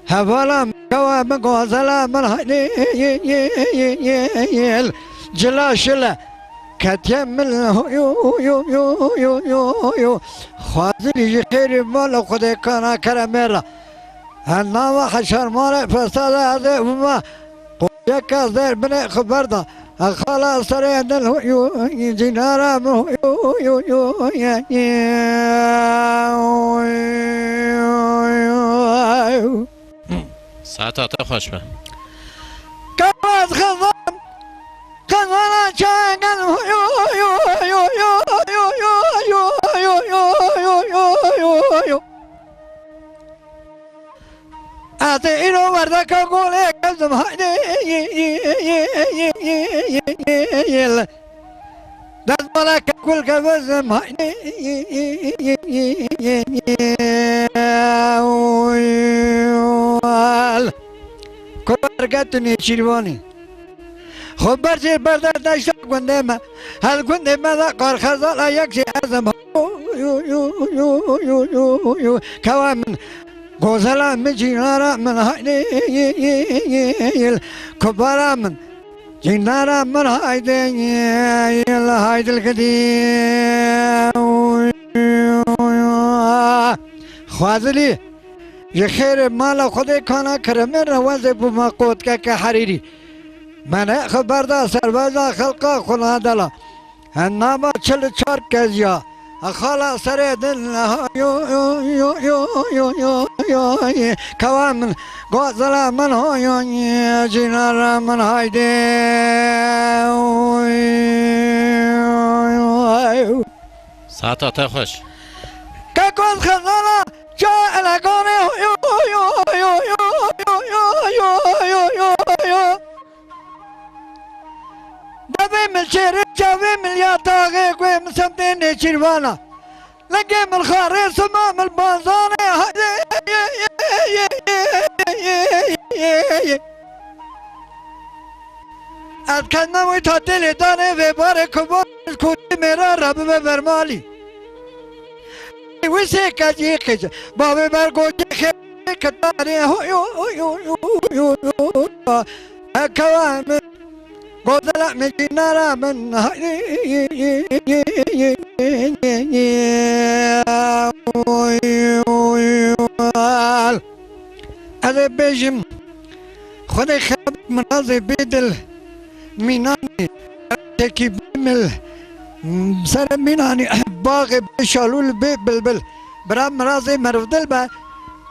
Hevala min, kewa min, gozela min, cila şile. Ketiye min, xwazirî ji xêrî mal û xwedê kana keremê re. Her nava heşar mare fesada ez ê bima. Qoceka zer binê xwe berda. Xala serê din, cînara min. Saeta te xweş be. Kewaz xizan, xizana çengel. Ez ê îro werdeka golê gezim, haydê. Destmaleke gul kevizim haydi. Kurban get nêçîrvanî. Xwe ber jê berde deşta gundê me. Her gundê me de qarxezala yek jê ez im. Kewa min, gozela min, cînara min, haydê kubara min. Cînara min, haydê haydil gidî. Xwazilî, ji xêrê mala Xwedê kana keremê rewezê bû me qotkeke herîrî. Me ne xeber da serveza xelqa xwe nadela. Hen nava çil û çar keziya. Xala serê din, yo, yo, kewa min, gozela min, ho, yo, cînara min, haydê. Saeta te xweş. Kekon xezala, ça eleganê, yo, yo, yo. Devê min şêrê, çavê min ya taxê, guê min semtê nêçîrvana. Lengê min xarê, sima min bazanê, haydê. Ez kendime wî tatê lê danê, vê barê ku bo kutî mêra re bibe bermalî. Wî sê kecî qîc, bavê ber gotê xê ketarê, ho, yo, yo, yo, yo, yo. Hekewa min, gozela min, cînara min. Ez ê bêjim, Xwedê xebat mirazê bê dil, mînanê, tekî bê mil, serê mînanî, baxê bê şalûl, bê bilbil. Bira mirazê merivdil be,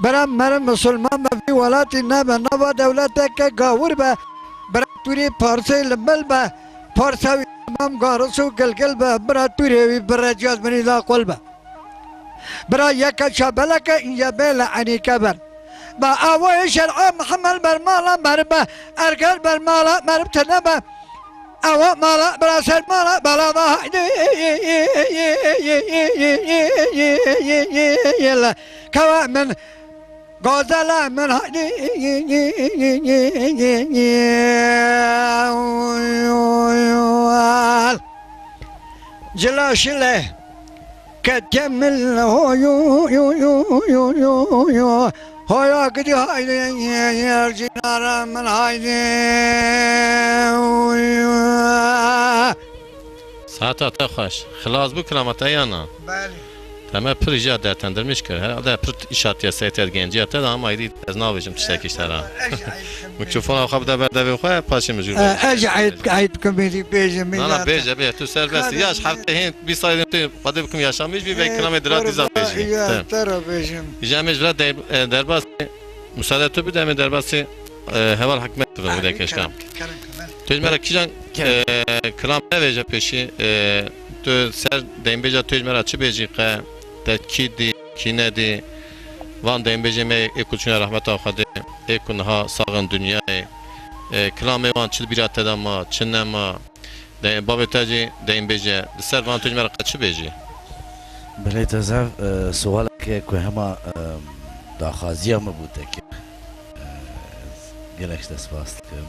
bira meriv misilman be, vî welatî nebe, nava dewleteke gawir be, bira tûrê parsê li mil be, parsa wî mam garis û gilgil be, bira tûrê wî bi reciyaz mirîda qul be. Bira yeke çabeleke înce bê li enîke ber. Ba avoyê şer'a Mihemed ber mala meriv be, ergel ber mala meriv tune be. Ewa mala bira ser mala bala ba haydi. Kewa min gozela min haydi. Cila şile. Ketiye min ho yo yo yo yo yo yo. Hoya gidi haydi yer cinara min haydi. Saeta te xweş. Xilas bû kilama te ya na? Belê. Te me pir îja dertendirmiş kir. Herhalde pir îşatiye seytet genciye te de ama êdî ez nabêjim tiştekî ji te re. Mikrofona xwe bide ber devê xwe, paşê min jûr bêjim. Ez ê ey bikim êdî bêjim. Na, na, bêje, bêje, tu serbest. Ya ji heftê hên bîst salê din tu Xwedê bikim yaşamîş bî, vê kilamê dira dîza bêjî. Ya, te re bêjim. Îja em ê ji vira de-, e, derbasî, müsaade tu bide, em ê derbasî, e, heval Hikmet bibin, wî de keşka. Tu ji me re kîjan, e, kilam nevêje pêşî, e, tu ser deynbêja tu ji me re çi bêjî qe, te kî dî, kî nedî, van deynbêjê me ê ku çûne rehmeta Xwedê, ê ku niha sax in dinyayê, e, kilamê wan çi di bîra te de ma, çi nema, De, bavê te jî deynbêje, li ser van tu ji me re qe çi bêjî? Belê, te zev, e, sualeke ku hema, e, daxwaziya min bû te kir. E, ez gelek ji te spas dikim.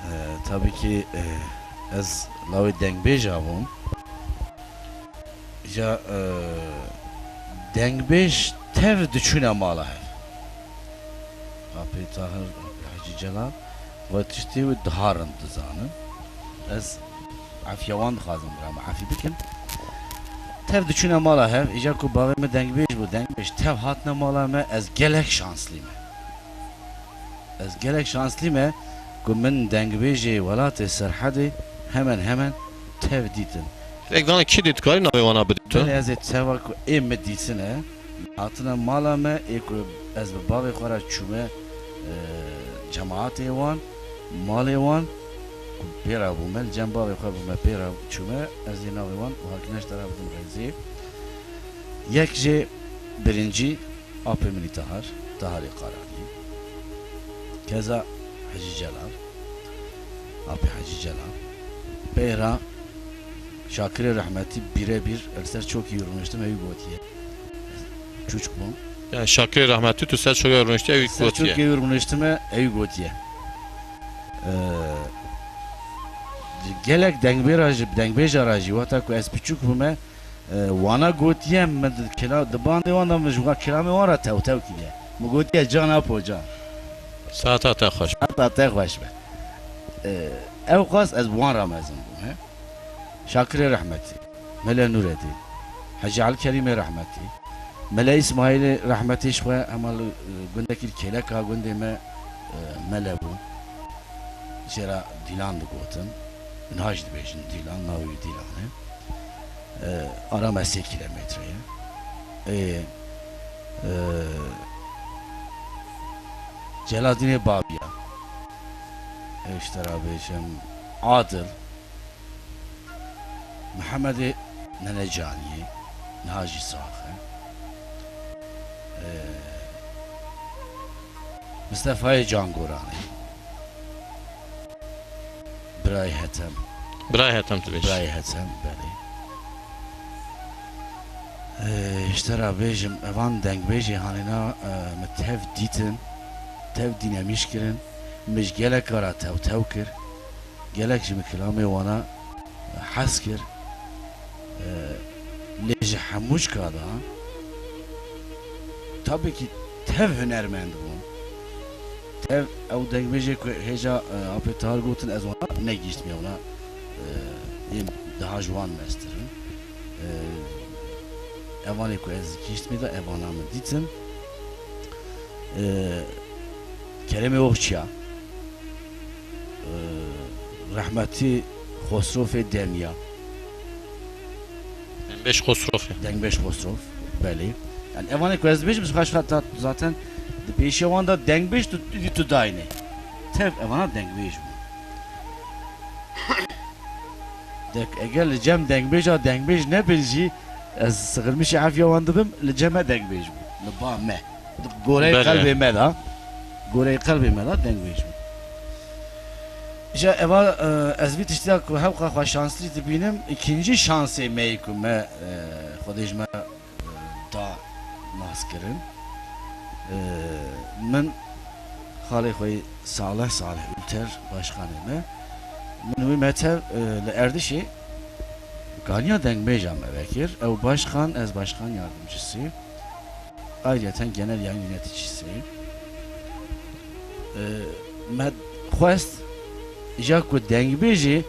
E, tabii ki, e, ez lawê dengbêja bûm. Ja, e, dengbêj tev diçûne mala hev. Apê Tahir, Apê Hecî Celal, ve tiştê wî daha rind dizanin. Ez efiya wan dixwazim, bira me efî bikin. Tev diçûne mala hev, îca ku bavê min dengbêj bû, dengbêj tev hatine mala me, ez gelek şanslî me. Ez gelek şanslî me ku min dengbêjê welatê Serhedê hemen hemen tev dîtin. Êk dana kî dî, dikarî navê wana bidî tu? Belê, ez ê teva ku ê min dîtine, hatine mala me, ê ku ez bi bavê xwe re çûme, e, cemaatê wan, malê wan, ku pê re bûme, li cem bavê xwe bûme, pê re çûme, ez ê navê wan û hakine ji te re bidim rêzê. Yek jê birincî, Apê min î Tahar, Taharê Qaranî. Keza Hecî Celal, Apê Hecî Celal. Peyra Şakirê rehmetî birebir li ser çokê wî rûniştime, ew gotiye. Çûçik bûm. Yani Şakirê rehmetî tu ser çokê rûniştî, ew gotiye. Ser çokê wî rûniştime, ew gotiye. Ee, gelek dengbêra jî, dengbêja ra jî, wexta ku ez piçûk bûme, e, wana gotiye, min di kela-, di bandê wan de min ji wan kilamê wan re tew tew kiriye. Min gotiye, can apo can. Saeta te xweş. Saeta te xweş be. E, ew qas ez bi wan re mezin bûm, he. Şakirê rehmetî, Mele Nûredîn, Hecî Elî Kerîmê rehmetî, Mele Îsmaîlê rehmetî ji xwe hema li, e, gundekî li kêleka gundê me, e, mele bû. Jê re Dîlan digotin. Niha jî dibêjin Dîlan, navê wî Dîlan e. E, ara me sê kîlometre ye. Ê, e, Celadînê Babiya. Ê, ji te re bêjim Adil. Mihemedê Nenecaniyê, niha jî sax e. Ee, Mistefayê Cangoranê. Birayê Hetem. Birayê Hetem tu bêjî. Birayê Hetem, belê. Ee, ji te re bêjim, evan dengbêjê hanêna, e, min tev dîtin, tev dînemîş kirin, min ji geleka re tew tew kir. Gelek ji min kilamê wana hez kir. E, lê ji hemû çika de, tabii ki tev hunermend bûn. Tev ew dengbêjê ku hêja, e, Apê Tahir gotin, ez wana negihîştimiye, wana, e, ên daha ji wan mestir in. E, evanê ku ez gihîştimiye de evana min dîtin. E, Keremê Oxçiya. Ee, rehmetî Xosrofê Demya. Dengbêj Xosrofê. Dengbêj Xosrof, belê. Yani evanê ku ez dibêjim, ji xwe, ji xwe ta zaten di pêşiya wan de dengbêj tu, tu, tu dayne. Tev evana dengbêj bû. Dek, eger li cem dengbêja dengbêj nebin jî, ez sixirmişê efiya wan dibim, li cem me dengbêj bû. Li ba me. Goreyê Belê. qelbê me de, goreyê qelbê me de dengbêj bû. Îja eva, e, ez vî tiştî de ku hewqa xwe şanslî dibînim, îkincî şansê me yê ku me, e, Xwedê ji me, e, da naskirin. E, min xalê xwe yê Salih, Salih Ülter, başkanê me, min wî me tev, e, li Erdişê kaniya dengbêja me vekir. Ew başkan, ez başkan yardımcısı. Ayrıyeten genel yayın yöneticisi. E, me xwest, îja ku dengbêjê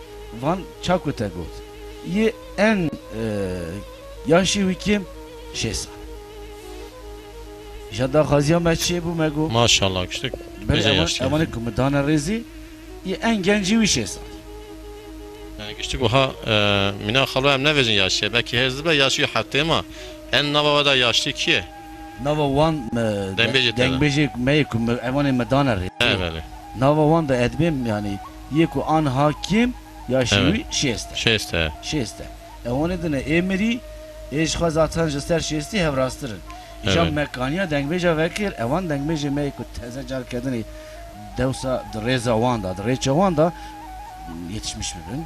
van, ça ku te got, yê en, e, yaşê wî kêm şêst sal. Îja daxwaziya me çê bû, me got. Maşallah, giştik. Belê, Gece evan-, yaşlı. evanê ku me dane rêzî, yê en gencî wî şêst sal. Yani giştik wiha, e, mîna xalo em nevêjin yaşê. Belkî hêz dibe yaşî heftê ma. En nava we de yaşlî kî ye? Nava wan, e, Dengbêjê te de. dengbêjê me yê ku me, evanê me dane rê. He, belê. Nava wan de edbêm, yani, yê ku an hakim yaşî Evet. wî şêst e. Şêst e. Şêst e. Ewanê dine ê mirî, ê ji xwe zaten ji ser şêstî hevrastirin. Îja Evet. me kaniya dengbêja vekir, evan dengbêjê me yê ku teze car kedinê dewsa di rêza wan de, di rêça wan de yetişmiş bibin.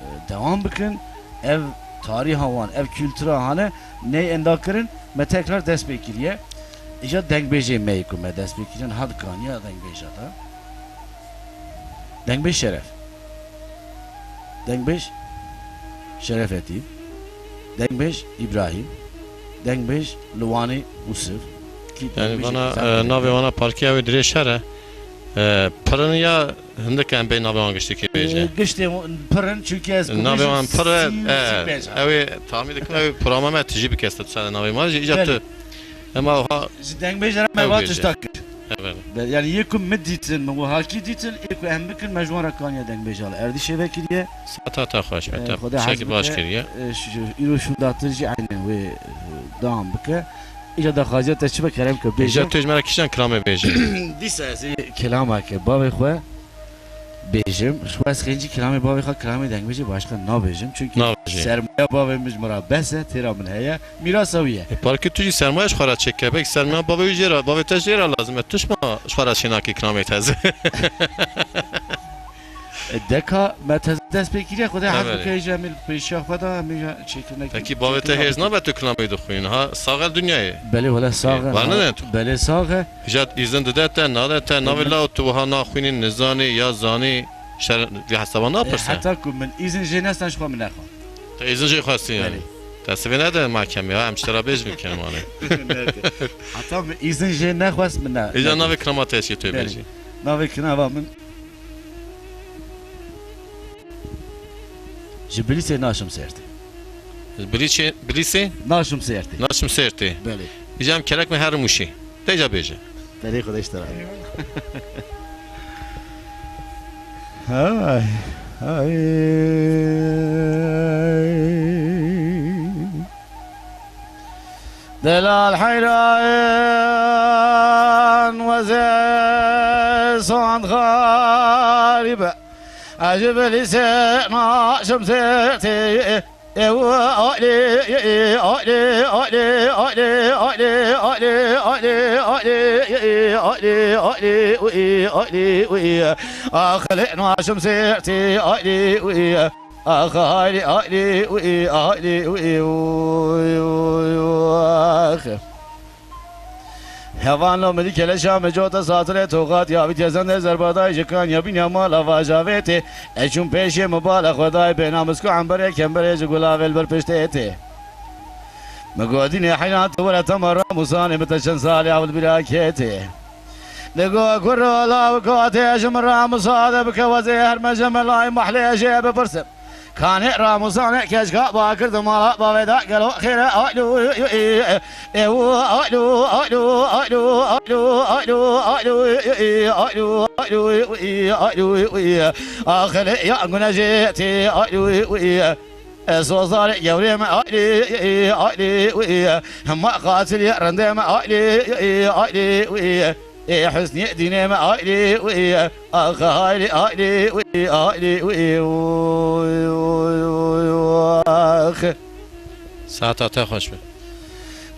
E, dewam bikin. Ev tarîha wan, ev kultura hane ney enda kirin, me tekrar dest pê kiriye. Îja dengbêjê me yê ku me dest pê kiriye, niha di kaniya dengbêja de. Dengbêj Şeref. Dengbêj Şerefetî. Dengbêj Îbrahîm. Dengbêj Liwanê Ûsiv. Kî Yani dengbêjê vana, güzel e, navê wana parkê ew ê dirêj here. E, pirin ya hindik em bê navê wan giştikê bêje. E, giştê pirin, çünkü ez Navê wan pir e, sî, e, sî pênc ha. Ew ê tahmîn dikim, ew ê programa me tijî bike, tu sade navê wan jî, îca Belê. tu. Ema ha Ji dengbêjê re me Ew va bêje. tişta kir. Evet. Be-, yani yê ku min dîtin, min wiha kî dîtin, ê ku em bikin, me ji wan re kaniya dengbêja li Erdîşê vekiriye. Saeta te xweş be, Ee, te Xwedê tiştekî haz baş bike, kiriye. e, şu, şu, îro şûndatir jî eynên wê, e, dewam bike. Îca daxwaziya te çi be, kerem ke Îca bêje. tu ji me re kîjan kilamê bêje? Dîsa ez ê kilameke bavê xwe bêjim. Ji xwe ez xêncî kilamê bavê xwe, kilamê dengbêjê başka nabêjim. Çünkü Nabêjî. sermaya bavê min ji min re bes e, têra min heye. Mîrasa wî ye. E, parkê tu jî sermaye ji xwe re çêke. Belkî sermaya bavê wî jê re, bavê te jê re lazim e. Tu çima ji xwe re çênakî kilamê te ez? Deka me teze dest pê kiriye, Xwedê hez bike, îja em ê li pêşiya xwe de, em ê îja çêkirine. Pekî bavê te hêz nabe tu kilamê dixwîn? Ha, sax e dinyayê? Belê, wele sax e. Ê, bar neden tu? Belê, sax e. Îja îzin dide te, nade te, navê law tu wiha naxwînî, nizanî ya zanî, şer-, vî hesaba napirse. Ê, heta ku min îzin jê nestan ji xwe min nexwe. Te îzin jê xwestî yani? Belê. Te sivê nede mahkemê, ha, em ji te re bêjin kirin wane. Heta min îzin jê nexwest min ne. Îja navê kirama te eşî tu bêjî. Navê kirama min. Ji Bilîsê naşim sêrtê. Bilîsê, Bilîsê? Naşim sêrtê. Naşim sêrtê. Belê. Îja em kerek me her mûşî. Têca bêje. Belê, Xwedê ji te re. Hay, hay. Delal heyran wezê sand xarîbe. Ez ji Bilîsê naşim sêrtê. Ew Ali, Ali, Ali, axilê naşim sêrtê, Ali, Ali, Ali, Ali, ax. Hevan lo milî keleşa me cota satirê toxat ya vî tezendê zerbadayê ji kan ya bînya mala vajavê tê. Ez çûm pêşê min bala xwedayê bê namis ku emberê kemberê ji gulavê li ber piştê tê. Mi godînê heyran tu were tema Ramûsanê, mi te çend salê ewil bîra ketê. Digo kuro law katê ji min Ramûsa de bike wezê her me ji melayê mehlê jê bipirsim. Kanê Ramûsanê keşka ba kirdim mala bavê da gelo xêre alu. Ew alu, alu, alu, alu, alu, alu, alu, alu, alu, alu, axilê ya gunejê tê alu. Sozarê gewrê me alî, alî, hema qatilê rindê me alî, alî, ê Husnî dînê me alî, ax alî, alî, alî, ax. Saeta te xweş be.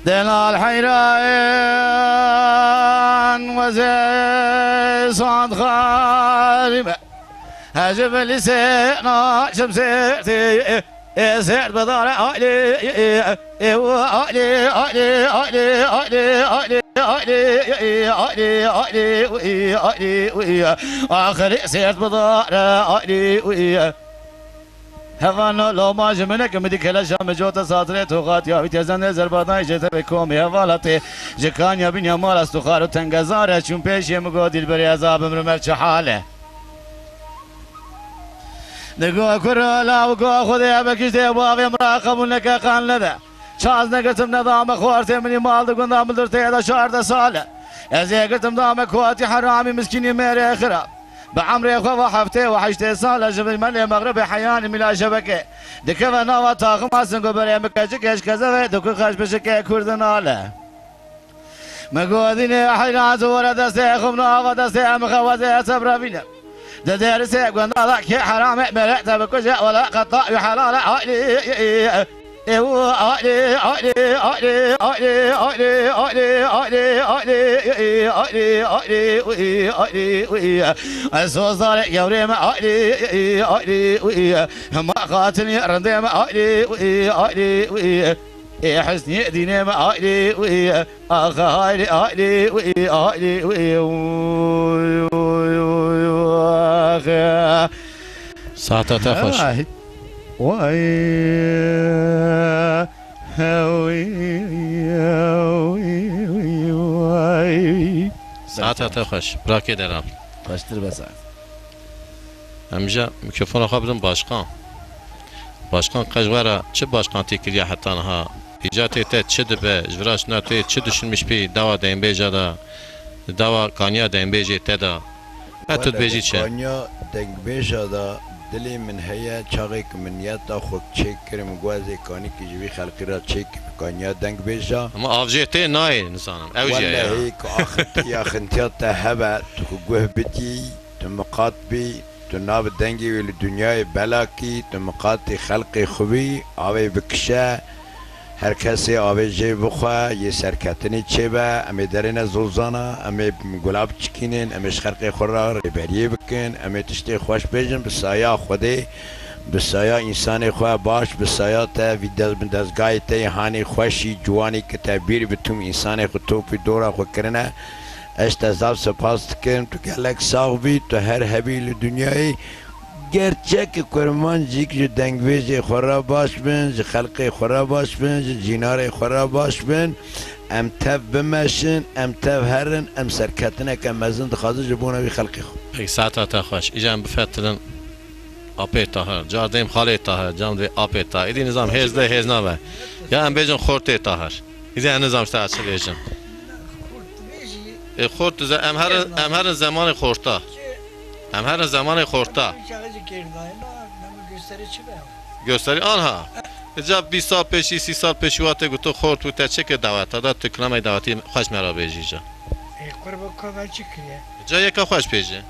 Delal heyran wezê sand xarî me. Hecî Bilîsê naşim sêrtê. Ê sêrt bidare alî, ê, ê, û alî, alî, alî, axirî sêrt bidare alî, û. Hevan loma ji min e ki min dî keleşa min cota satirê toxat ya vî tezendê zerbadan jê tevê komê hevala tê ji kanya bînya mala stûxar û tengezar e çûn pêşê min got dîlberê ez a bimrim ev çi hal e. Digo kuro law go Xwedê bikiştê bavê min ra qebûl neke qan nede. Çaz negirtim nedame xwartê minî mal di gunda min dir tê de şardeh sal e. Ez ê girtim dame kuatî heramî miskînî mêrê xirab. Bi emrê xwe ve heftê û heştê sal e ji bin melê mexribê heyanî mîla şebekê. Dikeve nava taxima singo berê min keçik eşkezeve diku xeş bişikê kurdin ale. Mi godînê heyran ji were destê xwe min ava destê em xewezê ez ebrevîne. Di derisê gundala kê heramê mêre te bikuje wela qeta wî helal e alî. Ew alî, alî, alî, alî, alî, sozarê gewrê me alî, alî, hema qatilî rindê me alî, alî. Ê Husnî dînê me alî, ax alî, alî, alî, alî, ax. Saeta te xweş. Ay. Vay. Hew, vay. Saeta te xweş. Birakê delal. Xweştir be saet. Em îja mikrofona xwe bidin başkan. Başkan qe ji we re çi başkantî kiriye heta niha? Îca tê te çi dibe? Ji vira şina tê çi düşünmüş bî dawa dengbêja de, dawa kaniya dengbêjê te de? He tu dibêjî çi? Kaniya dengbêja de dilê min heye, çaxê ku min niyeta xwe çêkir, min got ez ê kanîkî ji vî xelkî re çêkim, kaniya dengbêja. Ama avjê tê nayê, nizanim. Ew jî heye. Wellehî ku axintiya, axintiya te hebe, tu ku guh bidî, tu miqat bî, tu nabî dengê wî li dinyayê belakî, tu miqatî xelqê xwe bî, avê bikişe, Her kesê avê jê bixwe, yê serketinê çêbe, em ê derêne zozana, em ê gulab çikînin, em ê ji xelkê xwe re rêberiyê bikin, em ê tiştê xweş bêjin bi saya Xwedê, bi saya însanê xwe baş, bi saya te, vî dez-, bi dezgahê te yê hanê xweşî, ciwanî ki te bîr bi tûm însanê xwe topî dora xwe kirine. Ez te zaf spas dikim, tu gelek sax bî, tu her hebî li dinyayê. Gerçek kurmancîk ji dengbêjê xwe re baş bin, ji xelkê xwe re baş bin, ji cînarê xwe re baş bin. Em tev bimeşin, em tev herin, em serketineke mezin dixwazin ji bona wî xelkê xwe. Peki, saeta te xweş. Îca em bifetirin apê Tahir. Car dêm xalê Tahir, cam divê apê Tahir. Îdî nizam hêz de hêz nabe. Ya em bêjin xortê Tahir. Îdî em nizam işte çi bêjin. E, xort dize, em herin, em herin zemanê xorta. Em herin zemanê xorta. Çaxê jî kêr dayê, na, na, gösteri çi be? Gösteri anha. Îca bîst sal pêşî, sî sal pêşî wate goto xort û te çi kir daweta da, tu kilamê dawetî xweş me re bêjî îca. Ê, qurba ku me çi kiriye? Îca yeka xweş bêjî.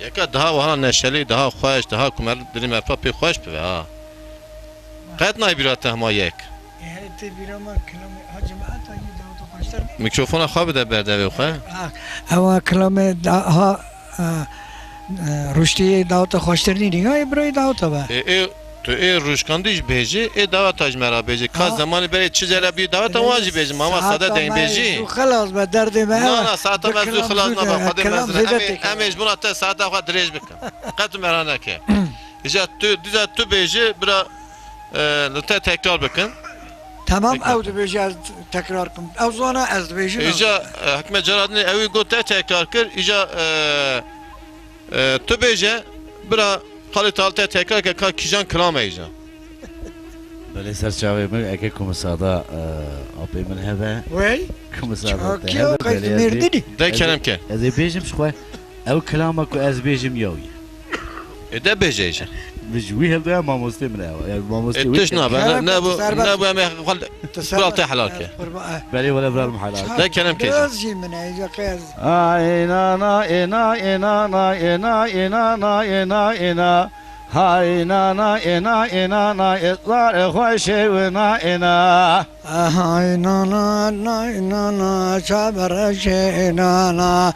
Yeka daha wiha neşelî, daha xweş, daha ku me dilê me pê xweş bibe ha. Qet nayê bîra te hema yek. Ê, herê tê bîra me kilamê, ha, cemaeta yî daweta xweştir nî? Mîkrofona xwe bide berdevê xwe. Ha, ewa kilamê da-, ha, e, e, ruştiyê daweta xweştir nî, nî? Ya, ê birayê daweta be. Ê, ê, tu ê ruşkandî jî bêjî, ê daweta ji me re bêjî. Ka zemanê berê çi cere bî daweta wan jî bêjî. Mama sade deyn bêjî. Zû xelas be, derdê me ew e. Na, na, saeta me zû xelas nabe, Xwedê mezin e. Em ê, em ê ji bona te saeta xwe dirêj bikin. Qet tu mera neke. Îca tu, dîza tu bêjî, bira, e, li te tekrar bikin. Tamam, ew dibêje ez tekrar kim. Ew zana ez dibêjim, ew. Îca, e, hikmet Ceradinê ewî got te tekrar kir. Îca, e, e, tu bêje, bira, xalê tal te tekrar ke ka kîjan kilam e îca. Belê ser çavê min, eke ku misada, e, apê min hebe. Wey? Ku misada te hebe, belê ez ê, De kerem ke. Ez ê bêjim ji xwe. Ew kilama ku ez bêjim yew ye. Ê de bêje îşte. Ji wî hevdu ya mamostê min ew. Ya mamostê wî. Ê tiş nabe, ne, ne bu, ne bu em ê xal-, bira te helal ke. Belê wele bira min helal. De kerem ke. Biraz jî min e, îca qey ez. Ay nana, ê na, ê nana, ê na, ê nana, ê na, ê na. Hay nana, ê na, ê nana, ê zar xweşê wina, ê na. Hay nana, nay nana, çabereşê nana.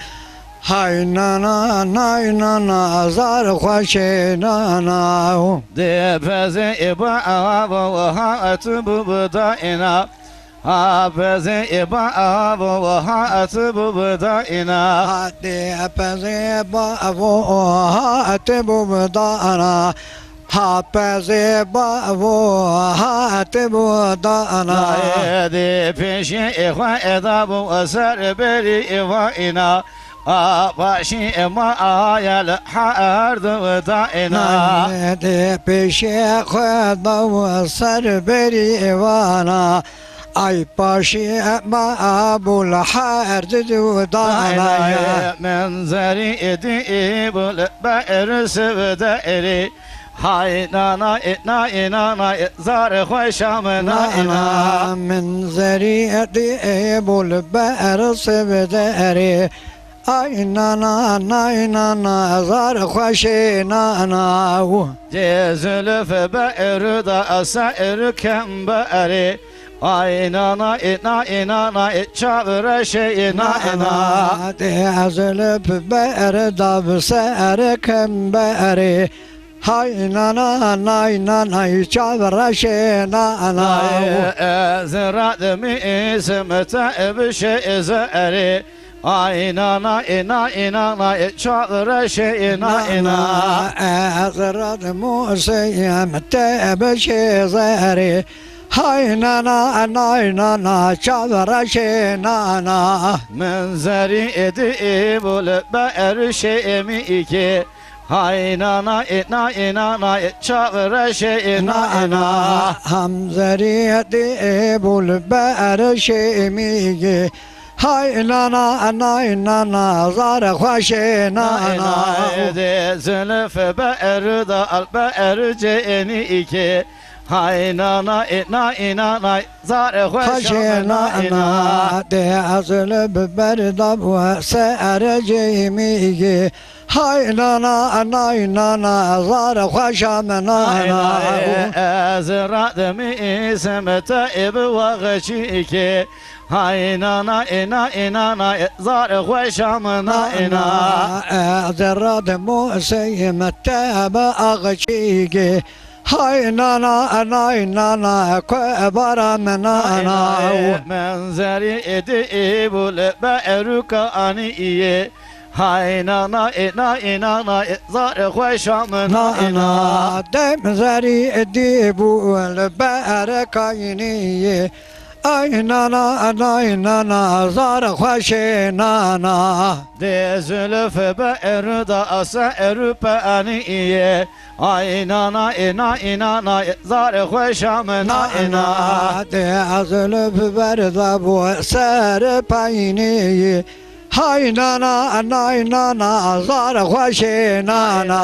Hay nana, nay nana, zar xweşê nana. Dê pezê ê ba avo, ha tu bu bu da ê na. Ha pezê ê ba avo, ha tu bu bu da ê na. Ha dê pezê ba avo, ha tu bu bu da na. Ha pezê bavo, ha tê bo dana. Nayê dê pêşê ê xwe ê da bo ser berî ê va îna. A başî ê ma aya li her du da îna. Nayê dê pêşê xwe da bo ser berî ê vana. Ay paşî ê ma abo li her du dana ya. Min zerî ê dî ê bo li ber siv de êrî. Hay nana, ê, na, ê, nana, ê, zar xweşa min, na, ê, na. Nana, min zerî ê dî ê bo li ber siv de êrî. Ay nana, nay nana, zar xweşê nana. Cê zulf be eru da asa eru kem be eri. Ay nana, ê, na, ê, nana, ê, çav reşê, ê, na, ê, na. Nana, dê zulf be eri da bi ser kem be eri. Hay nana, nay nana, çav reşê nana. Nayê ez radimî îsim te bişê zerê. Ay nana, ê na, ê nana, ê çav reşê, ê na, ê na. Nana, ez radimî îsim te bişê zerê. Hay nana, nay nana, çav reşê nana. Min zerî ê dî ê bo li ber şê mî îkê. Hay nana, ê na, ê nana, ê çav reşê, ê na, ê na. Hem zerî ê dî ê bo li ber şê mî îkê. Hay nana, nay nana, zar xweşê nana. Dê zulf be eru da al be eru cê ê nî îkê. Hay nana, ê na, ê nana, zar xweşê nana. Dê zulf be ber da bo ser cê mî îkê. Hay nana, nay nana, zar xweşa min nana. Ez radimîsim te ê bi wexçîkê. Hay nana, ê na, ê nana, ê zar xweşa min nana. Ez radimîsim te bi axçîkê. Hay nana, nay nana, ku bara min nana. Min zerî êdî bû li beruka anî yê. Hay nana, ê na, ê nana, ê zar xweşa min nana. Dem zerî êdî bû li berekayînî yê. Ay nana, nay nana, zar xweşê nana. Dê zulf be eruda asa erupe anî yê. Ay nana, ê na, ê nana, ê zar xweşa min nana. Dê zulf berda bû ser payînî yê. Hay nana, nay nana, zar xweşê nana.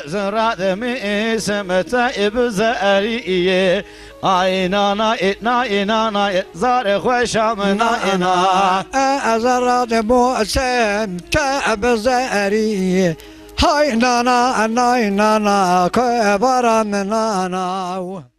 Ez radimîsim te ê bi zerî yê. Ay nana, ê na, ê nana, ê zar xweşa min nana. Ez radimîsim te bi zerî yê. Hay nana, nay nana, ku bara min nana.